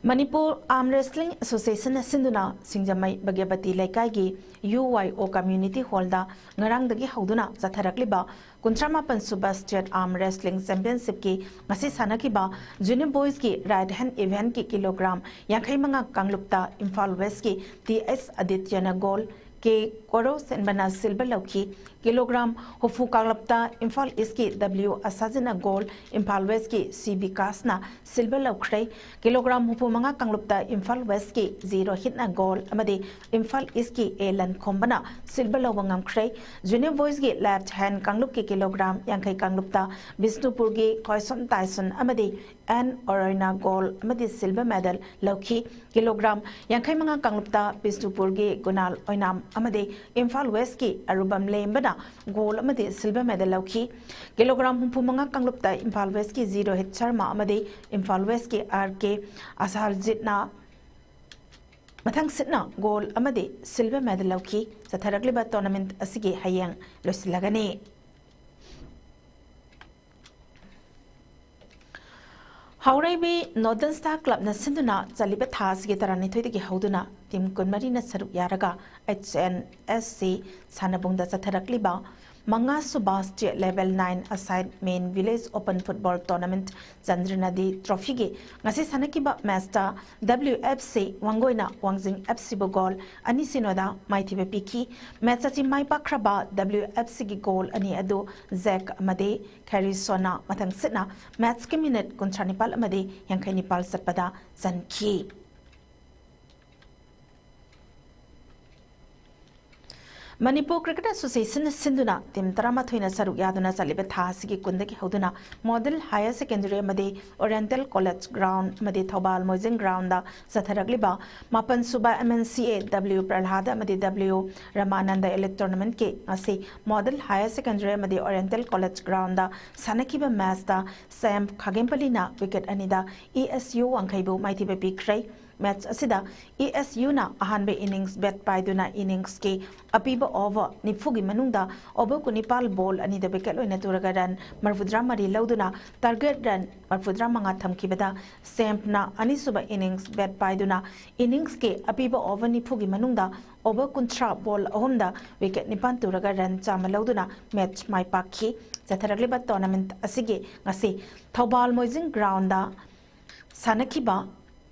ꯃꯅꯤꯄꯨꯔ ꯑꯥꯔꯝ ꯔꯦꯁꯂꯤꯡ ꯑꯦꯁꯣꯁꯤꯌꯦꯁꯟꯅ ꯁꯤꯟꯗꯨꯅ ꯁꯤꯡꯖꯃꯩ ꯚꯒ꯭ꯌꯕꯇꯤ ꯂꯩꯀꯥꯏꯒꯤ ꯌꯨ ꯋꯥꯏ ꯑꯣ ꯀꯝꯃ꯭ꯌꯨꯅꯤꯇꯤ ꯍꯣꯜꯗ ꯉꯔꯥꯡꯗꯒꯤ ꯍꯧꯗꯨꯅ ꯆꯠꯊꯔꯛꯂꯤꯕ ꯀꯨꯟꯊ꯭ꯔꯥ ꯃꯥꯄꯟ ꯁꯨꯕ ꯁ꯭ꯇꯦꯠ ꯑꯥꯔꯝ ꯔꯦꯁꯂꯤꯡ ꯆꯦꯝꯄꯤꯌꯟꯁꯤꯞꯀꯤ ꯉꯁꯤ ꯁꯥꯟꯅꯈꯤꯕ ꯖꯨꯅꯤꯌꯔ ꯕꯣꯏꯁꯀꯤ ꯔꯥꯏꯠ ꯍꯦꯟ ꯏꯚꯦꯟꯠꯀꯤ ꯀꯤꯂꯣꯒ꯭ꯔꯥꯝ ꯌꯥꯡꯈꯩ ꯃꯉꯥ ꯀꯥꯡꯂꯨꯞꯇ ꯏꯝꯐꯥꯜ ꯋꯦꯁ꯭ꯠꯀꯤ ꯇꯤ ꯑꯦꯁ ꯑꯗꯤꯇ꯭ꯌꯅ ꯒꯣꯜ, ꯀꯦ ꯀꯣꯔꯧꯁꯦꯟꯕꯅ ꯁꯤꯜꯚꯔ ꯂꯧꯈꯤ꯫ ꯀꯤꯂꯣꯒ꯭ꯔꯥꯝ ꯍꯨꯝꯐꯨ ꯀꯥꯡꯂꯨꯞꯇ ꯏꯝꯐꯥꯜ ꯏꯁ꯭ꯠꯀꯤ ꯗꯕ꯭ꯂꯤꯎ ꯑꯁꯥꯖꯤꯠꯅ ꯒꯣꯜ, ꯏꯝꯐꯥꯜ ꯋꯦꯁ꯭ꯠꯀꯤ ꯁꯤ ꯕꯤꯀꯥꯁꯅ ꯁꯤꯜꯚꯔ ꯂꯧꯈ꯭ꯔꯦ꯫ ꯀꯤꯂꯣꯒ꯭ꯔꯥꯝ ꯍꯨꯝꯐꯨ ꯃꯉꯥ ꯀꯥꯡꯂꯨꯞꯇ ꯏꯝꯐꯥꯜ ꯋꯦꯁ꯭ꯠꯀꯤ ꯖꯤ ꯔꯣꯍꯤꯠꯅ ꯒꯣꯜ ꯑꯃꯗꯤ ꯏꯝꯐꯥꯜ ꯏꯁ꯭ꯠꯀꯤ ꯑꯦ ꯂꯟꯈꯣꯝꯕꯅ ꯁꯤꯜꯚꯔ ꯂꯧꯕ ꯉꯝꯈ꯭ꯔꯦ꯫ ꯖꯨꯅꯤꯌꯔ ꯕꯣꯏꯁꯀꯤ ꯂꯦꯐ꯭ꯠ ꯍꯦꯟ ꯀꯥꯡꯂꯨꯞꯀꯤ ꯀꯤꯂꯣꯒ꯭ꯔꯥꯝ ꯌꯥꯡꯈꯩ ꯀꯥꯡꯂꯨꯞꯇ ꯕꯤꯁꯅꯨꯄꯨꯔꯒꯤ ꯈꯣꯏꯁꯣꯝ ꯇꯥꯏꯁꯨꯟ ꯑꯃꯗꯤ ꯑꯦꯟ ꯑꯣꯔꯣꯏꯅ ꯒꯣꯜ ꯑꯃꯗꯤ ꯁꯤꯜꯚꯔ ꯃꯦꯗꯜ ꯂꯧꯈꯤ꯫ ꯀꯤꯂꯣꯒ꯭ꯔꯥꯝ ꯌꯥꯡꯈꯩ ꯃꯉꯥ ꯀꯥꯡꯂꯨꯞꯇ ꯕꯤꯁꯅꯨꯄꯨꯔꯒꯤ ꯒꯨꯅꯥꯜ ꯑꯣꯏꯅꯥꯝ ꯑꯃꯗꯤ ꯏꯝꯐꯥꯜ ꯋꯦꯁ꯭ꯠꯀꯤ ꯑꯔꯨꯕꯝ ꯂꯦꯝꯕꯅ ꯒꯣꯜ ꯑꯃꯗꯤ ꯁꯤꯜꯚꯔ ꯃꯦꯗꯜ ꯂꯧꯈꯤ꯫ ꯀꯤꯂꯣꯒ꯭ꯔꯥꯝ ꯍꯨꯝꯐꯨ ꯃꯉꯥ ꯀꯥꯡꯂꯨꯞꯇ ꯏꯝꯐꯥꯜ ꯋꯦꯁ꯭ꯠꯀꯤ ꯖꯤ ꯔꯣꯍꯤꯠ ꯁꯔꯃ ꯑꯃꯗꯤ ꯏꯝꯐꯥꯜ ꯋꯦꯁ꯭ꯠꯀꯤ ꯑꯥꯔ ꯀꯦ ꯑꯁꯥꯜꯖꯤꯠꯅ ꯃꯊꯪ ꯁꯤꯠꯅ ꯒꯣꯜ ꯑꯃꯗꯤ ꯁꯤꯜꯚꯔ ꯃꯦꯗꯜ ꯂꯧꯈꯤ꯫ ꯆꯠꯊꯔꯛꯂꯤꯕ ꯇꯣꯔꯅꯥꯃꯦꯟꯠ ꯑꯁꯤꯒꯤ ꯍꯌꯦꯡ ꯂꯣꯏꯁꯤꯜꯂꯒꯅꯤ꯫ ꯍꯥꯎꯔꯩꯕꯤ ꯅꯣꯔꯗꯔꯟ ꯁ꯭ꯇꯥꯔ ꯀ꯭ꯂꯕꯅ ꯁꯤꯟꯗꯨꯅ ꯆꯠꯂꯤꯕ ꯊꯥ ꯑꯁꯤꯒꯤ ꯇꯔꯥꯅꯤꯊꯣꯏꯗꯒꯤ ꯍꯧꯗꯨꯅ ꯇꯤꯝ ꯀꯨꯟꯃꯔꯤꯅ ꯁꯔꯨꯛ ꯌꯥꯔꯒ ꯑꯩꯆ ꯑꯦꯟ ꯑꯦꯁ ꯁꯤ ꯁꯥꯟꯅꯕꯨꯡꯗ ꯆꯠꯊꯔꯛꯂꯤꯕ ꯃꯉꯥ ꯁꯨꯕ ꯁ꯭ꯇꯦꯠ ꯂꯦꯚꯦꯜ ꯅꯥꯏꯟ ꯑꯁꯥꯏꯠ ꯃꯦꯟ ꯚꯤꯂꯦꯖ ꯑꯣꯄꯟ ꯐꯨꯠꯕꯣꯜ ꯇꯣꯔꯅꯥꯃꯦꯟꯠ ꯆꯟꯗ꯭ꯔꯅꯥꯗꯤ ꯇ꯭ꯔꯣꯐꯤꯒꯤ ꯉꯁꯤ ꯁꯥꯟꯅꯈꯤꯕ ꯃꯦꯆꯇ ꯗꯕ꯭ꯂꯤꯎ ꯑꯦꯐ ꯁꯤ ꯋꯥꯡꯒꯣꯏꯅ ꯋꯥꯡꯖꯤꯡ ꯑꯦꯐ ꯁꯤꯕꯨ ꯒꯣꯜ ꯑꯅꯤ ꯁꯤꯅꯣꯗ ꯃꯥꯏꯊꯤꯕ ꯄꯤꯈꯤ꯫ ꯃꯦꯆ ꯑꯁꯤ ꯃꯥꯏ ꯄꯥꯛꯈ꯭ꯔꯕ ꯗꯕ꯭ꯂꯤꯎ ꯑꯦꯐ ꯁꯤꯒꯤ ꯒꯣꯜ ꯑꯅꯤ ꯑꯗꯨ ꯖꯦꯛ ꯑꯃꯗꯤ ꯈꯦꯔꯤꯁꯣꯟꯅ ꯃꯊꯪ ꯁꯤꯠꯅ ꯃꯦꯆꯀꯤ ꯃꯤꯅꯤꯠ ꯀꯨꯟꯊ꯭ꯔꯥ ꯅꯤꯄꯥꯜ ꯑꯃꯗꯤ ꯌꯥꯡꯈꯩ ꯅꯤꯄꯥꯜ ꯆꯠꯄꯗ ꯆꯟꯈꯤ꯫ ꯃꯅꯤꯄꯨꯔ ꯀ꯭ꯔꯤꯀꯦꯠ ꯑꯦꯁꯣꯁꯤꯌꯦꯁꯟꯅ ꯁꯤꯟꯗꯨꯅ ꯇꯤꯝ ꯇꯔꯥꯃꯥꯊꯣꯏꯅ ꯁꯔꯨꯛ ꯌꯥꯗꯨꯅ ꯆꯠꯂꯤꯕ ꯊꯥ ꯑꯁꯤꯒꯤ ꯀꯨꯟꯗꯒꯤ ꯍꯧꯗꯨꯅ ꯃꯣꯗꯦꯜ ꯍꯥꯌꯔ ꯁꯦꯀꯦꯟꯗꯔꯤ ꯑꯃꯗꯤ ꯑꯣꯔꯤꯌꯦꯟꯇꯦꯜ ꯀꯣꯂꯦꯖ ꯒ꯭ꯔꯥꯎꯟ ꯑꯃꯗꯤ ꯊꯧꯕꯥꯜ ꯃꯣꯏꯖꯤꯡ ꯒ꯭ꯔꯥꯎꯟꯗ ꯆꯠꯊꯔꯛꯂꯤꯕ ꯃꯥꯄꯟ ꯁꯨꯕ ꯑꯦꯝ ꯑꯦꯟ ꯁꯤ ꯑꯦ ꯗꯕ꯭ꯂꯤꯎ ꯄ꯭ꯔꯍꯂꯥꯗ ꯑꯃꯗꯤ ꯗꯕ꯭ꯂꯤꯎ ꯔꯃꯥꯅꯟꯗ ꯏꯂꯤꯠ ꯇꯣꯔꯅꯥꯃꯦꯟꯠꯀꯤ ꯉꯁꯤ ꯃꯣꯗꯦꯜ ꯍꯥꯌꯔ ꯁꯦꯀꯦꯟꯗꯔꯤ ꯑꯃꯗꯤ ꯑꯣꯔꯤꯌꯦꯟꯇꯦꯜ ꯀꯣꯂꯦꯖ ꯒ꯭ꯔꯥꯎꯟꯗ ꯁꯥꯟꯅꯈꯤꯕ ꯃꯦꯆꯇ ꯁꯦꯝ ꯈꯥꯒꯦꯝꯄꯜꯂꯤꯅ ꯋꯤꯀꯦꯠ ꯑꯅꯤꯗ ꯏ ꯑꯦꯁ ꯌꯨ ꯋꯥꯡꯈꯩꯕꯨ ꯃꯥꯏꯊꯤꯕ ꯄꯤꯈ꯭ꯔꯦ꯫ ꯃꯦꯠꯆ ꯑꯁꯤꯗ ꯏ ꯑꯦꯁ ꯌꯨꯅ ꯑꯍꯥꯟꯕ ꯏꯅꯤꯡꯁ ꯕꯦꯠ ꯄꯥꯏꯗꯨꯅ ꯏꯅꯤꯡꯁꯀꯤ ꯑꯄꯤꯕ ꯑꯣꯚꯔ ꯅꯤꯐꯨꯒꯤ ꯃꯅꯨꯡꯗ ꯑꯣꯚꯔ ꯀꯨꯟꯅꯤꯄꯥꯜ ꯕꯣꯜ ꯑꯅꯤꯗ ꯋꯤꯀꯦꯠ ꯂꯣꯏꯅ ꯇꯨꯔꯒ ꯔꯟ ꯃꯔꯤꯐꯨꯇꯔꯥ ꯃꯔꯤ ꯂꯧꯗꯨꯅ ꯇꯥꯔꯒꯦꯠ ꯔꯟ ꯃꯔꯤꯐꯨꯇꯔꯥ ꯃꯉꯥ ꯊꯝꯈꯤꯕꯗ ꯁꯦꯝꯞꯅ ꯑꯅꯤꯁꯨꯕ ꯏꯅꯤꯡꯁ ꯕꯦꯠ ꯄꯥꯏꯗꯨꯅ ꯏꯅꯤꯡꯁꯀꯤ ꯑꯄꯤꯕ ꯑꯣꯚꯔ ꯅꯤꯐꯨꯒꯤ ꯃꯅꯨꯡꯗ ꯑꯣꯚꯔ ꯀꯨꯟꯊ꯭ꯔꯥ ꯕꯣꯜ ꯑꯍꯨꯝꯗ ꯋꯤꯀꯦꯠ ꯅꯤꯄꯥꯟ ꯇꯨꯔꯒ ꯔꯟ ꯆꯥꯝꯃ ꯂꯧꯗꯨꯅ ꯃꯦꯠꯆ ꯃꯥꯏ ꯄꯥꯛꯈꯤ꯫ ꯆꯠꯊꯔꯛꯂꯤꯕ ꯇꯣꯔꯅꯥꯃꯦꯟꯠ ꯑꯁꯤꯒꯤ ꯉꯁꯤ ꯊꯧꯕꯥꯜ ꯃꯣꯏꯖꯤꯡ ꯒ꯭ꯔꯥꯎꯟꯗ ꯁꯥꯟꯅꯈꯤꯕ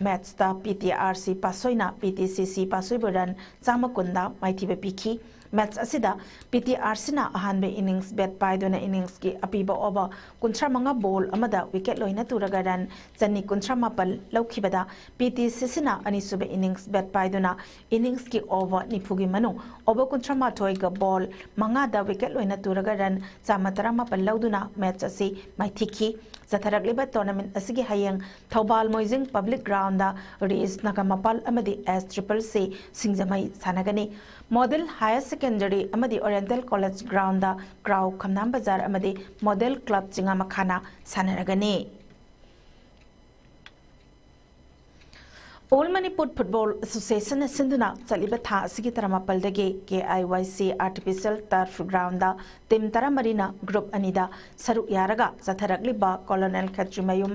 ꯃꯦꯠꯆꯇ ꯄꯤ ꯇꯤ ꯑꯥꯔ ꯁꯤ ꯄꯥꯁꯣꯏꯅ ꯄꯤ ꯇꯤ ꯁꯤ ꯁꯤ ꯄꯥꯁꯣꯏꯕꯨ ꯔꯟ ꯆꯥꯝꯃ ꯀꯨꯟꯗ ꯃꯥꯏꯊꯤꯕ ꯄꯤꯈꯤ꯫ ꯃꯦꯠꯆ ꯑꯁꯤꯗ ꯄꯤ ꯇꯤ ꯑꯥꯔ ꯁꯤꯅ ꯑꯍꯥꯟꯕ ꯏꯅꯤꯡꯁ ꯕꯦꯠ ꯄꯥꯏꯗꯨꯅ ꯏꯅꯤꯡꯁꯀꯤ ꯑꯄꯤꯕ ꯑꯣꯚꯔ ꯀꯨꯟꯊ꯭ꯔꯥ ꯃꯉꯥ ꯕꯣꯜ ꯑꯃꯗ ꯋꯤꯀꯦꯠ ꯂꯣꯏꯅ ꯇꯨꯔꯒ ꯔꯟ ꯆꯅꯤ ꯀꯨꯟꯊ꯭ꯔꯥ ꯃꯥꯄꯜ ꯂꯧꯈꯤꯕꯗ ꯄꯤ ꯇꯤ ꯁꯤ ꯁꯤꯅ ꯑꯅꯤꯁꯨꯕ ꯏꯅꯤꯡꯁ ꯕꯦꯠ ꯄꯥꯏꯗꯨꯅ ꯏꯅꯤꯡꯁꯀꯤ ꯑꯣꯚꯔ ꯅꯤꯐꯨꯒꯤ ꯃꯅꯨꯡ ꯑꯣꯚꯔ ꯀꯨꯟꯊ꯭ꯔꯥ ꯃꯥꯊꯣꯏꯒ ꯕꯣꯜ ꯃꯉꯥꯗ ꯋꯤꯀꯦꯠ ꯂꯣꯏꯅ ꯇꯨꯔꯒ ꯔꯟ ꯆꯥꯝꯃ ꯇꯔꯥꯃꯥꯄꯜ ꯂꯧꯗꯨꯅ ꯃꯦꯠꯆ ꯑꯁꯤ ꯃꯥꯏꯊꯤꯈꯤ꯫ ꯆꯠꯊꯔꯛꯂꯤꯕ ꯇꯣꯔꯅꯥꯃꯦꯟꯠ ꯑꯁꯤꯒꯤ ꯍꯌꯦꯡ ꯊꯧꯕꯥꯜ ꯃꯣꯏꯖꯤꯡ ꯄꯕ꯭ꯂꯤꯛ ꯒ꯭ꯔꯥꯎꯟꯗ ꯔꯤꯁ ꯅꯥꯒꯥꯃꯄꯥꯜ ꯑꯃꯗꯤ ꯑꯦꯁ ꯇ꯭ꯔꯤꯄꯜ ꯁꯤ ꯁꯤꯡꯖꯃꯩ ꯁꯥꯟꯅꯒꯅꯤ꯫ ꯃꯣꯗꯦꯜ ꯍꯥꯌꯔ ꯁꯦꯀꯦꯟꯗꯔꯤ ꯑꯃꯗꯤ ꯑꯣꯔꯤꯌꯦꯟꯇꯦꯜ ꯀꯣꯂꯦꯖ ꯒ꯭ꯔꯥꯎꯟꯗ ꯀ꯭ꯔꯥꯎ ꯈꯝꯅꯥꯝ ꯕꯖꯥꯔ ꯑꯃꯗꯤ ꯃꯣꯗꯦꯜ ꯀ꯭ꯂꯕ ꯆꯤꯉꯥꯃꯈꯥꯅ ꯁꯥꯟꯅꯔꯒꯅꯤ꯫ ꯑꯣꯜ ꯃꯅꯤꯄꯨꯔ ꯐꯨꯠꯕꯣꯜ ꯑꯦꯁꯣꯁꯤꯌꯦꯁꯟꯅ ꯁꯤꯟꯗꯨꯅ ꯆꯠꯂꯤꯕ ꯊꯥ ꯑꯁꯤꯒꯤ ꯇꯔꯥꯃꯥꯄꯜꯗꯒꯤ K I Y C artificial turf ground team ꯇꯔꯥꯃꯔꯤꯅ ꯒ꯭ꯔꯨꯞ ꯑꯅꯤꯗ ꯁꯔꯨꯛ ꯌꯥꯔꯒ ꯆꯠꯊꯔꯛꯂꯤꯕ ꯀꯣꯂꯣꯅꯦꯜ ꯈꯦꯇ꯭ꯔꯤꯃꯌꯨꯝ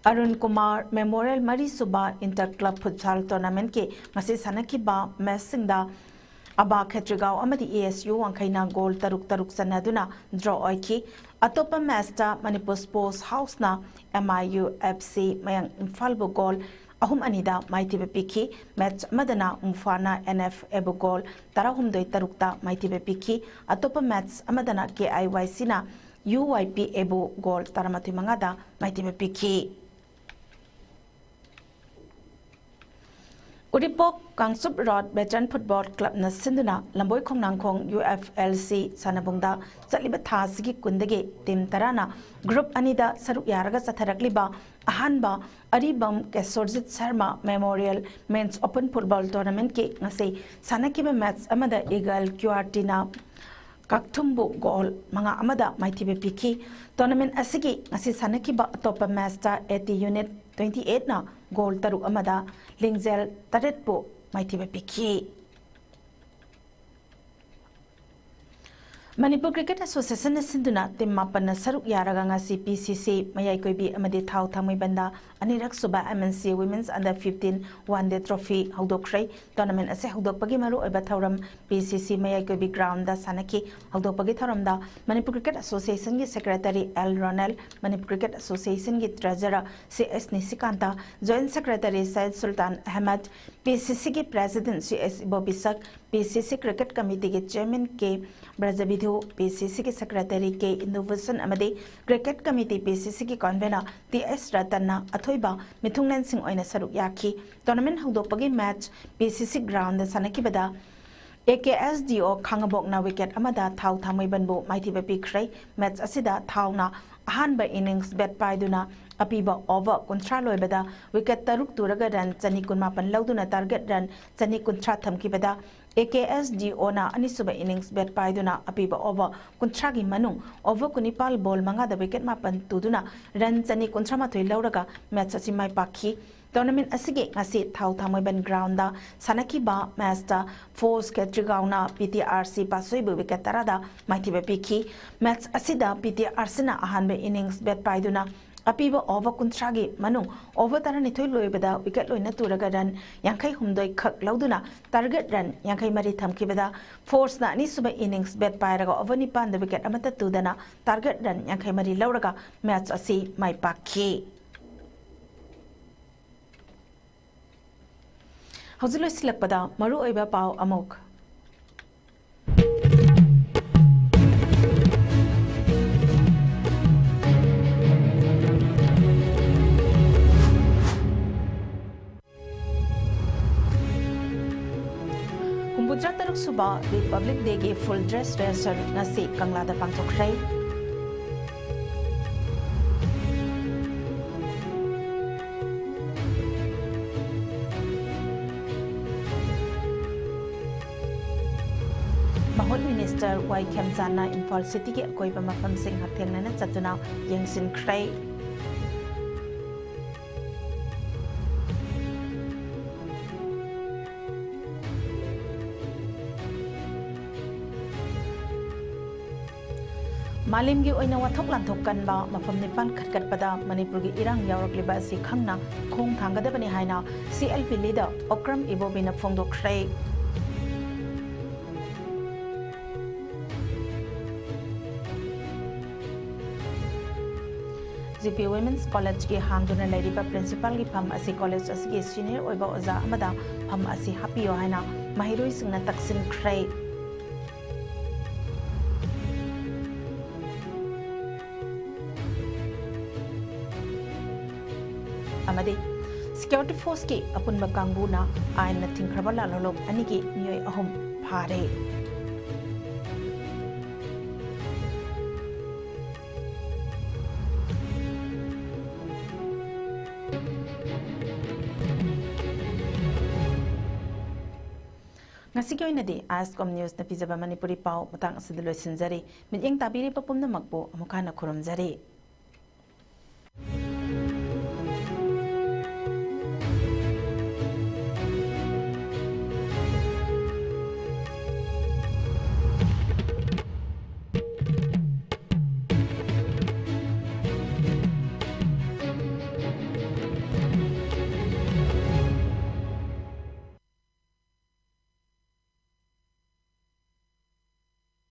ꯑꯔꯨꯟ ꯀꯨꯃꯥꯔ ꯃꯦꯃꯣꯔꯤꯌꯦꯜ ꯃꯔꯤꯁꯨꯕ ꯏꯟꯇꯔ ꯀ꯭ꯂꯕ ꯐꯨꯠꯁꯥꯜ ꯇꯣꯔꯅꯥꯃꯦꯟꯠꯀꯤ ꯉꯁꯤ ꯁꯥꯟꯅꯈꯤꯕ ꯃꯦꯆꯁꯤꯡꯗ ꯑꯕꯥ ꯈꯦꯇ꯭ꯔꯤꯒꯥꯎ ꯑꯃꯗꯤ ꯑꯦ ꯑꯦꯁ ꯌꯨ ꯋꯥꯡꯈꯩꯅ ꯒꯣꯜ ꯇꯔꯨꯛ ꯇꯔꯨꯛ ꯆꯟꯅꯗꯨꯅ ꯗ꯭ꯔꯣ ꯑꯣꯏꯈꯤ꯫ ꯑꯇꯣꯞꯄ ꯃꯦꯆꯇ ꯃꯅꯤꯄꯨꯔ ꯁ꯭ꯄꯣꯔꯠꯁ ꯍꯥꯎꯁꯅ M I U F C ꯃꯌꯥꯡ ꯏꯝꯐꯥꯜꯕꯨ ꯒꯣꯜ ꯑꯍꯨꯝ ꯑꯅꯤꯗ ꯃꯥꯏꯊꯤꯕ ꯄꯤꯈꯤ꯫ ꯃꯦꯆ ꯑꯃꯗꯅ ꯃꯨꯐꯥꯅ ꯑꯦꯟ ꯑꯦꯐ ꯑꯦꯕꯨ ꯒꯣꯜ ꯇꯔꯥꯍꯨꯝꯗꯣꯏ ꯇꯔꯨꯛꯇ ꯃꯥꯏꯊꯤꯕ ꯄꯤꯈꯤ꯫ ꯑꯇꯣꯞꯄ ꯃꯦꯆ ꯑꯃꯗꯅ ꯀꯦ ꯑꯥꯏ ꯋꯥꯏ ꯁꯤꯅ ꯌꯨ ꯋꯥꯏ ꯄꯤ ꯑꯦꯕꯨ ꯒꯣꯜ ꯇꯔꯥꯃꯥꯊꯣꯏ ꯃꯉꯥꯗ ꯃꯥꯏꯊꯤꯕ ꯄꯤꯈꯤ꯫ ꯎꯔꯤꯄꯣꯛ ꯀꯥꯡꯆꯨꯞ ꯔꯣꯗ ꯚꯦꯇꯔꯟ ꯐꯨꯠꯕꯣꯜ ꯀ꯭ꯂꯕꯅ ꯁꯤꯟꯗꯨꯅ ꯂꯝꯕꯣꯏ ꯈꯣꯡꯅꯥꯡꯈꯣꯡ ꯌꯨ ꯑꯦꯐ ꯑꯦꯜ ꯁꯤ ꯁꯥꯟꯅꯕꯨꯡꯗ ꯆꯠꯂꯤꯕ ꯊꯥ ꯑꯁꯤꯒꯤ ꯀꯨꯟꯗꯒꯤ ꯇꯤꯝ ꯇꯔꯥꯅ ꯒ꯭ꯔꯨꯞ ꯑꯅꯤꯗ ꯁꯔꯨꯛ ꯌꯥꯔꯒ ꯆꯠꯊꯔꯛꯂꯤꯕ ꯑꯍꯥꯟꯕ Aribam Kesorjit Sharma memorial men's open football ꯇꯣꯔꯅꯥꯃꯦꯟꯠꯀꯤ ꯉꯁꯤ ꯁꯥꯟꯅꯈꯤꯕ ꯃꯦꯆ ꯑꯃꯗ ꯏꯒꯜ ꯀ꯭ꯌꯨ ꯑꯥꯔ ꯇꯤꯅ ꯀꯥꯛꯊꯨꯝꯕꯨ ꯒꯣꯜ ꯃꯉꯥ ꯑꯃꯗ ꯃꯥꯏꯊꯤꯕ ꯄꯤꯈꯤ꯫ ꯇꯣꯔꯅꯥꯃꯦꯟꯠ ꯑꯁꯤꯒꯤ ꯉꯁꯤ ꯁꯥꯟꯅꯈꯤꯕ ꯑꯇꯣꯞꯄ ꯃꯦꯆꯇ ꯑꯦ ꯇꯤ ꯌꯨꯅꯤꯠ ꯇ꯭ꯋꯦꯟꯇꯤ ꯑꯩꯠꯅ ꯒꯣꯜ ꯇꯔꯨꯛ ꯑꯃꯗ ꯂꯤꯡꯖꯦꯜ ꯇꯔꯦꯠꯄꯨ ꯃꯥꯏꯊꯤꯕ ꯄꯤꯈꯤ꯫ ꯃꯅꯤꯄꯨꯔ ꯀ꯭ꯔꯤꯀꯦꯠ ꯑꯦꯁꯣꯁꯤꯌꯦꯁꯟꯅ ꯁꯤꯟꯗꯨꯅ ꯇꯤꯝ ꯃꯥꯄꯟꯅ ꯁꯔꯨꯛ ꯌꯥꯔꯒ ꯉꯁꯤ ꯄꯤ ꯁꯤ ꯁꯤ ꯃꯌꯥꯏ ꯀꯣꯏꯕꯤ ꯑꯃꯗꯤ ꯊꯥꯎ ꯊꯥꯡꯃꯩꯕꯟꯗ ꯑꯅꯤꯔꯛ ꯁꯨꯕ M N C Women's Under Fifteen One Day Trophy ꯍꯧꯗꯣꯛꯈ꯭ꯔꯦ꯫ ꯇꯣꯔꯅꯥꯃꯦꯟ ꯑꯁꯤ ꯍꯧꯗꯣꯛꯄꯒꯤ ꯃꯔꯨꯑꯣꯏꯕ ꯊꯧꯔꯝ ꯄꯤ ꯁꯤ ꯁꯤ ꯃꯌꯥꯏ ꯀꯣꯏꯕꯤ ꯒ꯭ꯔꯥꯎꯟꯗ ꯁꯥꯟꯅꯈꯤ꯫ ꯍꯧꯗꯣꯛꯄꯒꯤ ꯊꯧꯔꯝꯗ ꯃꯅꯤꯄꯨꯔ ꯀ꯭ꯔꯤꯀꯦꯠ ꯑꯦꯁꯣꯁꯤꯌꯦꯁꯟꯒꯤ secretary L Ronel, Manipur cricket ꯑꯦꯁꯣꯁꯤꯌꯦꯁꯟꯒꯤ treasurer C S ꯅꯤꯁꯤꯀꯥꯟꯇ, joint secretary ꯁꯌꯦꯗ ꯁꯨꯜꯇꯥꯟ ꯑꯍꯃꯗ, ꯄꯤ ꯁꯤ ꯁꯤꯒꯤ ꯄ꯭ꯔꯦꯁꯤꯗꯦꯟꯠ ꯁꯤ ꯑꯦꯁ ꯏꯕꯣꯕꯤꯁꯛ, ꯄꯤ ꯁꯤ ꯁꯤ ꯀ꯭ꯔꯤꯀꯦꯠ ꯀꯃꯤꯇꯤꯒꯤ ꯆꯦꯌꯔꯃꯦꯟ ꯀꯦ ꯕ꯭ꯔꯖꯕꯤꯙꯨ, ꯄꯤ ꯁꯤ ꯁꯤꯒꯤ ꯁꯦꯀ꯭ꯔꯦꯇꯔꯤ ꯀꯦ ꯏꯟꯗꯨꯚꯨꯁꯟ ꯑꯃꯗꯤ ꯀ꯭ꯔꯤꯀꯦꯠ ꯀꯃꯤꯇꯤ ꯄꯤ ꯁꯤ ꯁꯤꯒꯤ ꯀꯟꯚꯦꯅꯔ ꯇꯤ ꯑꯦꯁ ꯔꯇꯟꯅ ꯑꯊꯣꯏꯕ ꯃꯤꯊꯨꯡꯂꯦꯟꯁꯤꯡ ꯑꯣꯏꯅ ꯁꯔꯨꯛ ꯌꯥꯈꯤ꯫ ꯇꯣꯔꯅꯥꯃꯦꯟ ꯍꯧꯗꯣꯛꯄꯒꯤ ꯃꯦꯆ ꯄꯤ ꯁꯤ ꯁꯤ ground ꯁꯥꯟꯅꯈꯤꯕꯗ A K S D ꯑꯣ ꯈꯥꯉꯕꯣꯛꯅ ꯋꯤꯀꯦꯠ ꯑꯃꯗ ꯊꯥꯎ ꯊꯥꯡꯃꯩꯕꯟꯕꯨ ꯃꯥꯏꯊꯤꯕ ꯄꯤꯈ꯭ꯔꯦ꯫ ꯃꯦꯆ ꯑꯁꯤꯗ ꯊꯥꯎꯅ ꯑꯍꯥꯟꯕ ꯏꯅꯤꯡꯁ ꯕꯦꯠ ꯄꯥꯏꯗꯨꯅ ꯑꯄꯤꯕ ꯑꯣꯚꯔ ꯀꯨꯟꯊ꯭ꯔꯥ ꯂꯣꯏꯕꯗ ꯋꯤꯀꯦꯠ ꯇꯔꯨꯛ ꯇꯨꯔꯒ ꯔꯟ ꯆꯅꯤ ꯀꯨꯟꯃꯥꯄꯟ ꯂꯧꯗꯨꯅ ꯇꯥꯔꯒꯦꯠ ꯔꯟ ꯆꯅꯤ ꯀꯨꯟꯊ꯭ꯔꯥ ꯊꯝꯈꯤꯕꯗ ꯑꯦ ꯀꯦ ꯑꯦꯁ ꯗꯤ ꯑꯣꯅ ꯑꯅꯤꯁꯨꯕ ꯏꯅꯤꯡꯁ ꯕꯦꯠ ꯄꯥꯏꯗꯨꯅ ꯑꯄꯤꯕ ꯑꯣꯚꯔ ꯀꯨꯟꯊ꯭ꯔꯥꯒꯤ ꯃꯅꯨꯡ ꯑꯣꯚꯔ ꯀꯨꯟꯅꯤꯄꯥꯜ ꯕꯣꯜ ꯃꯉꯥꯗ ꯋꯤꯀꯦꯠ ꯃꯥꯄꯟ ꯇꯨꯗꯨꯅ ꯔꯟ ꯆꯅꯤ ꯀꯨꯟꯊ꯭ꯔꯥ ꯃꯥꯊꯣꯏ ꯂꯧꯔꯒ ꯃꯦꯆ ꯑꯁꯤ ꯃꯥꯏ ꯄꯥꯛꯈꯤ꯫ ꯇꯣꯔꯅꯥꯃꯦꯟ ꯑꯁꯤꯒꯤ ꯉꯁꯤ ꯊꯥꯎ ꯊꯥꯡꯃꯩꯕꯟ ꯒ꯭ꯔꯥꯎꯟꯗ ꯁꯥꯟꯅꯈꯤꯕ ꯃꯦꯆꯇ ꯐꯣꯔꯁ ꯈꯦꯇ꯭ꯔꯤꯒꯥꯎꯅ ꯄꯤ ꯇꯤ ꯑꯥꯔ ꯁꯤ ꯄꯥꯁꯣꯏꯕꯨ ꯋꯤꯀꯦꯠ ꯇꯔꯥꯗ ꯃꯥꯏꯊꯤꯕ ꯄꯤꯈꯤ꯫ ꯃꯦꯆ ꯑꯁꯤꯗ ꯄꯤ ꯇꯤ ꯑꯥꯔ ꯁꯤꯅ ꯑꯍꯥꯟꯕ ꯏꯅꯤꯡꯁ ꯕꯦꯠ ꯄꯥꯏꯗꯨꯅ ꯑꯄꯤꯕ ꯑꯣꯚꯔ ꯀꯨꯟꯊ꯭ꯔꯥꯒꯤ ꯃꯅꯨꯡ ꯑꯣꯚꯔ ꯇꯔꯥꯅꯤꯊꯣꯏ ꯂꯣꯏꯕꯗ ꯋꯤꯀꯦꯠ ꯂꯣꯏꯅ ꯇꯨꯔꯒ ꯔꯟ ꯌꯥꯡꯈꯩ ꯍꯨꯝꯗꯣꯏ ꯈꯛ ꯂꯧꯗꯨꯅ ꯇꯥꯔꯒꯦꯠ ꯔꯟ ꯌꯥꯡꯈꯩ ꯃꯔꯤ ꯊꯝꯈꯤꯕꯗ ꯐꯣꯔꯁꯅ ꯑꯅꯤꯁꯨꯕ ꯏꯅꯤꯡꯁ ꯕꯦꯠ ꯄꯥꯏꯔꯒ ꯑꯣꯚꯔ ꯅꯤꯄꯥꯟꯗ ꯋꯤꯀꯦꯠ ꯑꯃꯠꯇ ꯇꯨꯗꯅ ꯇꯥꯔꯒꯦꯠ ꯔꯟ ꯌꯥꯡꯈꯩ ꯃꯔꯤ ꯂꯧꯔꯒ ꯃꯦꯆ ꯑꯁꯤ ꯃꯥꯏ ꯄꯥꯛꯈꯤ꯫ ꯍꯧꯖꯤꯛ ꯂꯣꯏꯁꯤꯜꯂꯛꯄꯗ ꯃꯔꯨꯑꯣꯏꯕ ꯄꯥꯎ ꯑꯃꯨꯛ꯫ ꯍꯨꯝꯐꯨꯇꯔꯥ ꯇꯔꯨꯛ ꯁꯨꯕ ꯔꯤꯄꯕ꯭ꯂꯤꯛ ꯗꯦꯒꯤ ꯐꯨꯜ ꯗ꯭ꯔꯦꯁ ꯔꯤꯍꯔꯁꯦꯜ ꯉꯁꯤ ꯀꯪꯂꯥꯗ ꯄꯥꯡꯊꯣꯛꯈ꯭ꯔꯦ꯫ ꯃꯍꯨꯠ ꯃꯤꯅꯤꯁꯇꯔ ꯋꯥꯏ ꯈꯦꯝꯆꯥꯟꯅ ꯏꯝꯐꯥꯜ ꯁꯤꯇꯤꯒꯤ ꯑꯀꯣꯏꯕ ꯃꯐꯝꯁꯤꯡ ꯍꯛꯊꯦꯡꯅꯅ ꯆꯠꯇꯨꯅ ꯌꯦꯡꯁꯤꯟꯈ꯭ꯔꯦ꯫ ꯃꯥꯂꯦꯝꯒꯤ ꯑꯣꯏꯅ ꯋꯥꯊꯣꯛ ꯂꯥꯟꯊꯣꯛ ꯀꯟꯕ ꯃꯐꯝ ꯅꯤꯄꯥꯟ ꯈꯠꯀꯠꯄꯗ ꯃꯅꯤꯄꯨꯔꯒꯤ ꯏꯔꯥꯡ ꯌꯥꯎꯔꯛꯂꯤꯕ ꯑꯁꯤ ꯈꯪꯅ ꯈꯣꯡ ꯊꯥꯡꯒꯗꯕꯅꯤ ꯍꯥꯏꯅ C L P leader Okram ꯏꯕꯣꯕꯤꯅ ꯐꯣꯡꯗꯣꯛꯈ꯭ꯔꯦ꯫ G P Women's College ꯀꯤ ꯍꯥꯡꯗꯨꯅ ꯂꯩꯔꯤꯕ principal ꯒꯤ ꯐꯝ ꯑꯁꯤ college ꯑꯁꯤꯒꯤ senior ꯑꯣꯏꯕ ꯑꯣꯖꯥ ꯑꯃꯗ ꯐꯝ ꯑꯁꯤ ꯍꯥꯞꯄꯤꯌꯨ ꯍꯥꯏꯅ ꯃꯍꯩꯔꯣꯏꯁꯤꯡꯅ ꯇꯛꯁꯤꯟꯈ꯭ꯔꯦ꯫ ꯑꯃꯗꯤ security force ꯀꯤ ꯑꯄꯨꯟꯕ ꯀꯥꯡꯕꯨꯅ ꯑꯥꯏꯟꯅ ꯊꯤꯡꯈ꯭ꯔꯕ ꯂꯥꯜꯍꯧꯂꯨꯞ ꯑꯅꯤꯒꯤ ꯃꯤꯑꯣꯏ ꯑꯍꯨꯝ ꯐꯥꯔꯦ꯫ ꯉꯁꯤꯒꯤ ꯑꯣꯏꯅꯗꯤ ISCOM News ꯅ ꯄꯤꯖꯕ ꯃꯅꯤꯄꯨꯔꯤ ꯄꯥꯎ ꯃꯇꯥꯡ ꯑꯁꯤꯗ ꯂꯣꯏꯁꯤꯟꯖꯔꯤ꯫ ꯃꯤꯠꯌꯦꯡ ꯇꯥꯕꯤꯔꯤꯕ ꯄꯨꯝꯅꯃꯛꯄꯨ ꯑꯃꯨꯛ ꯍꯟꯅ ꯈꯨꯔꯨꯝꯖꯔꯤ꯫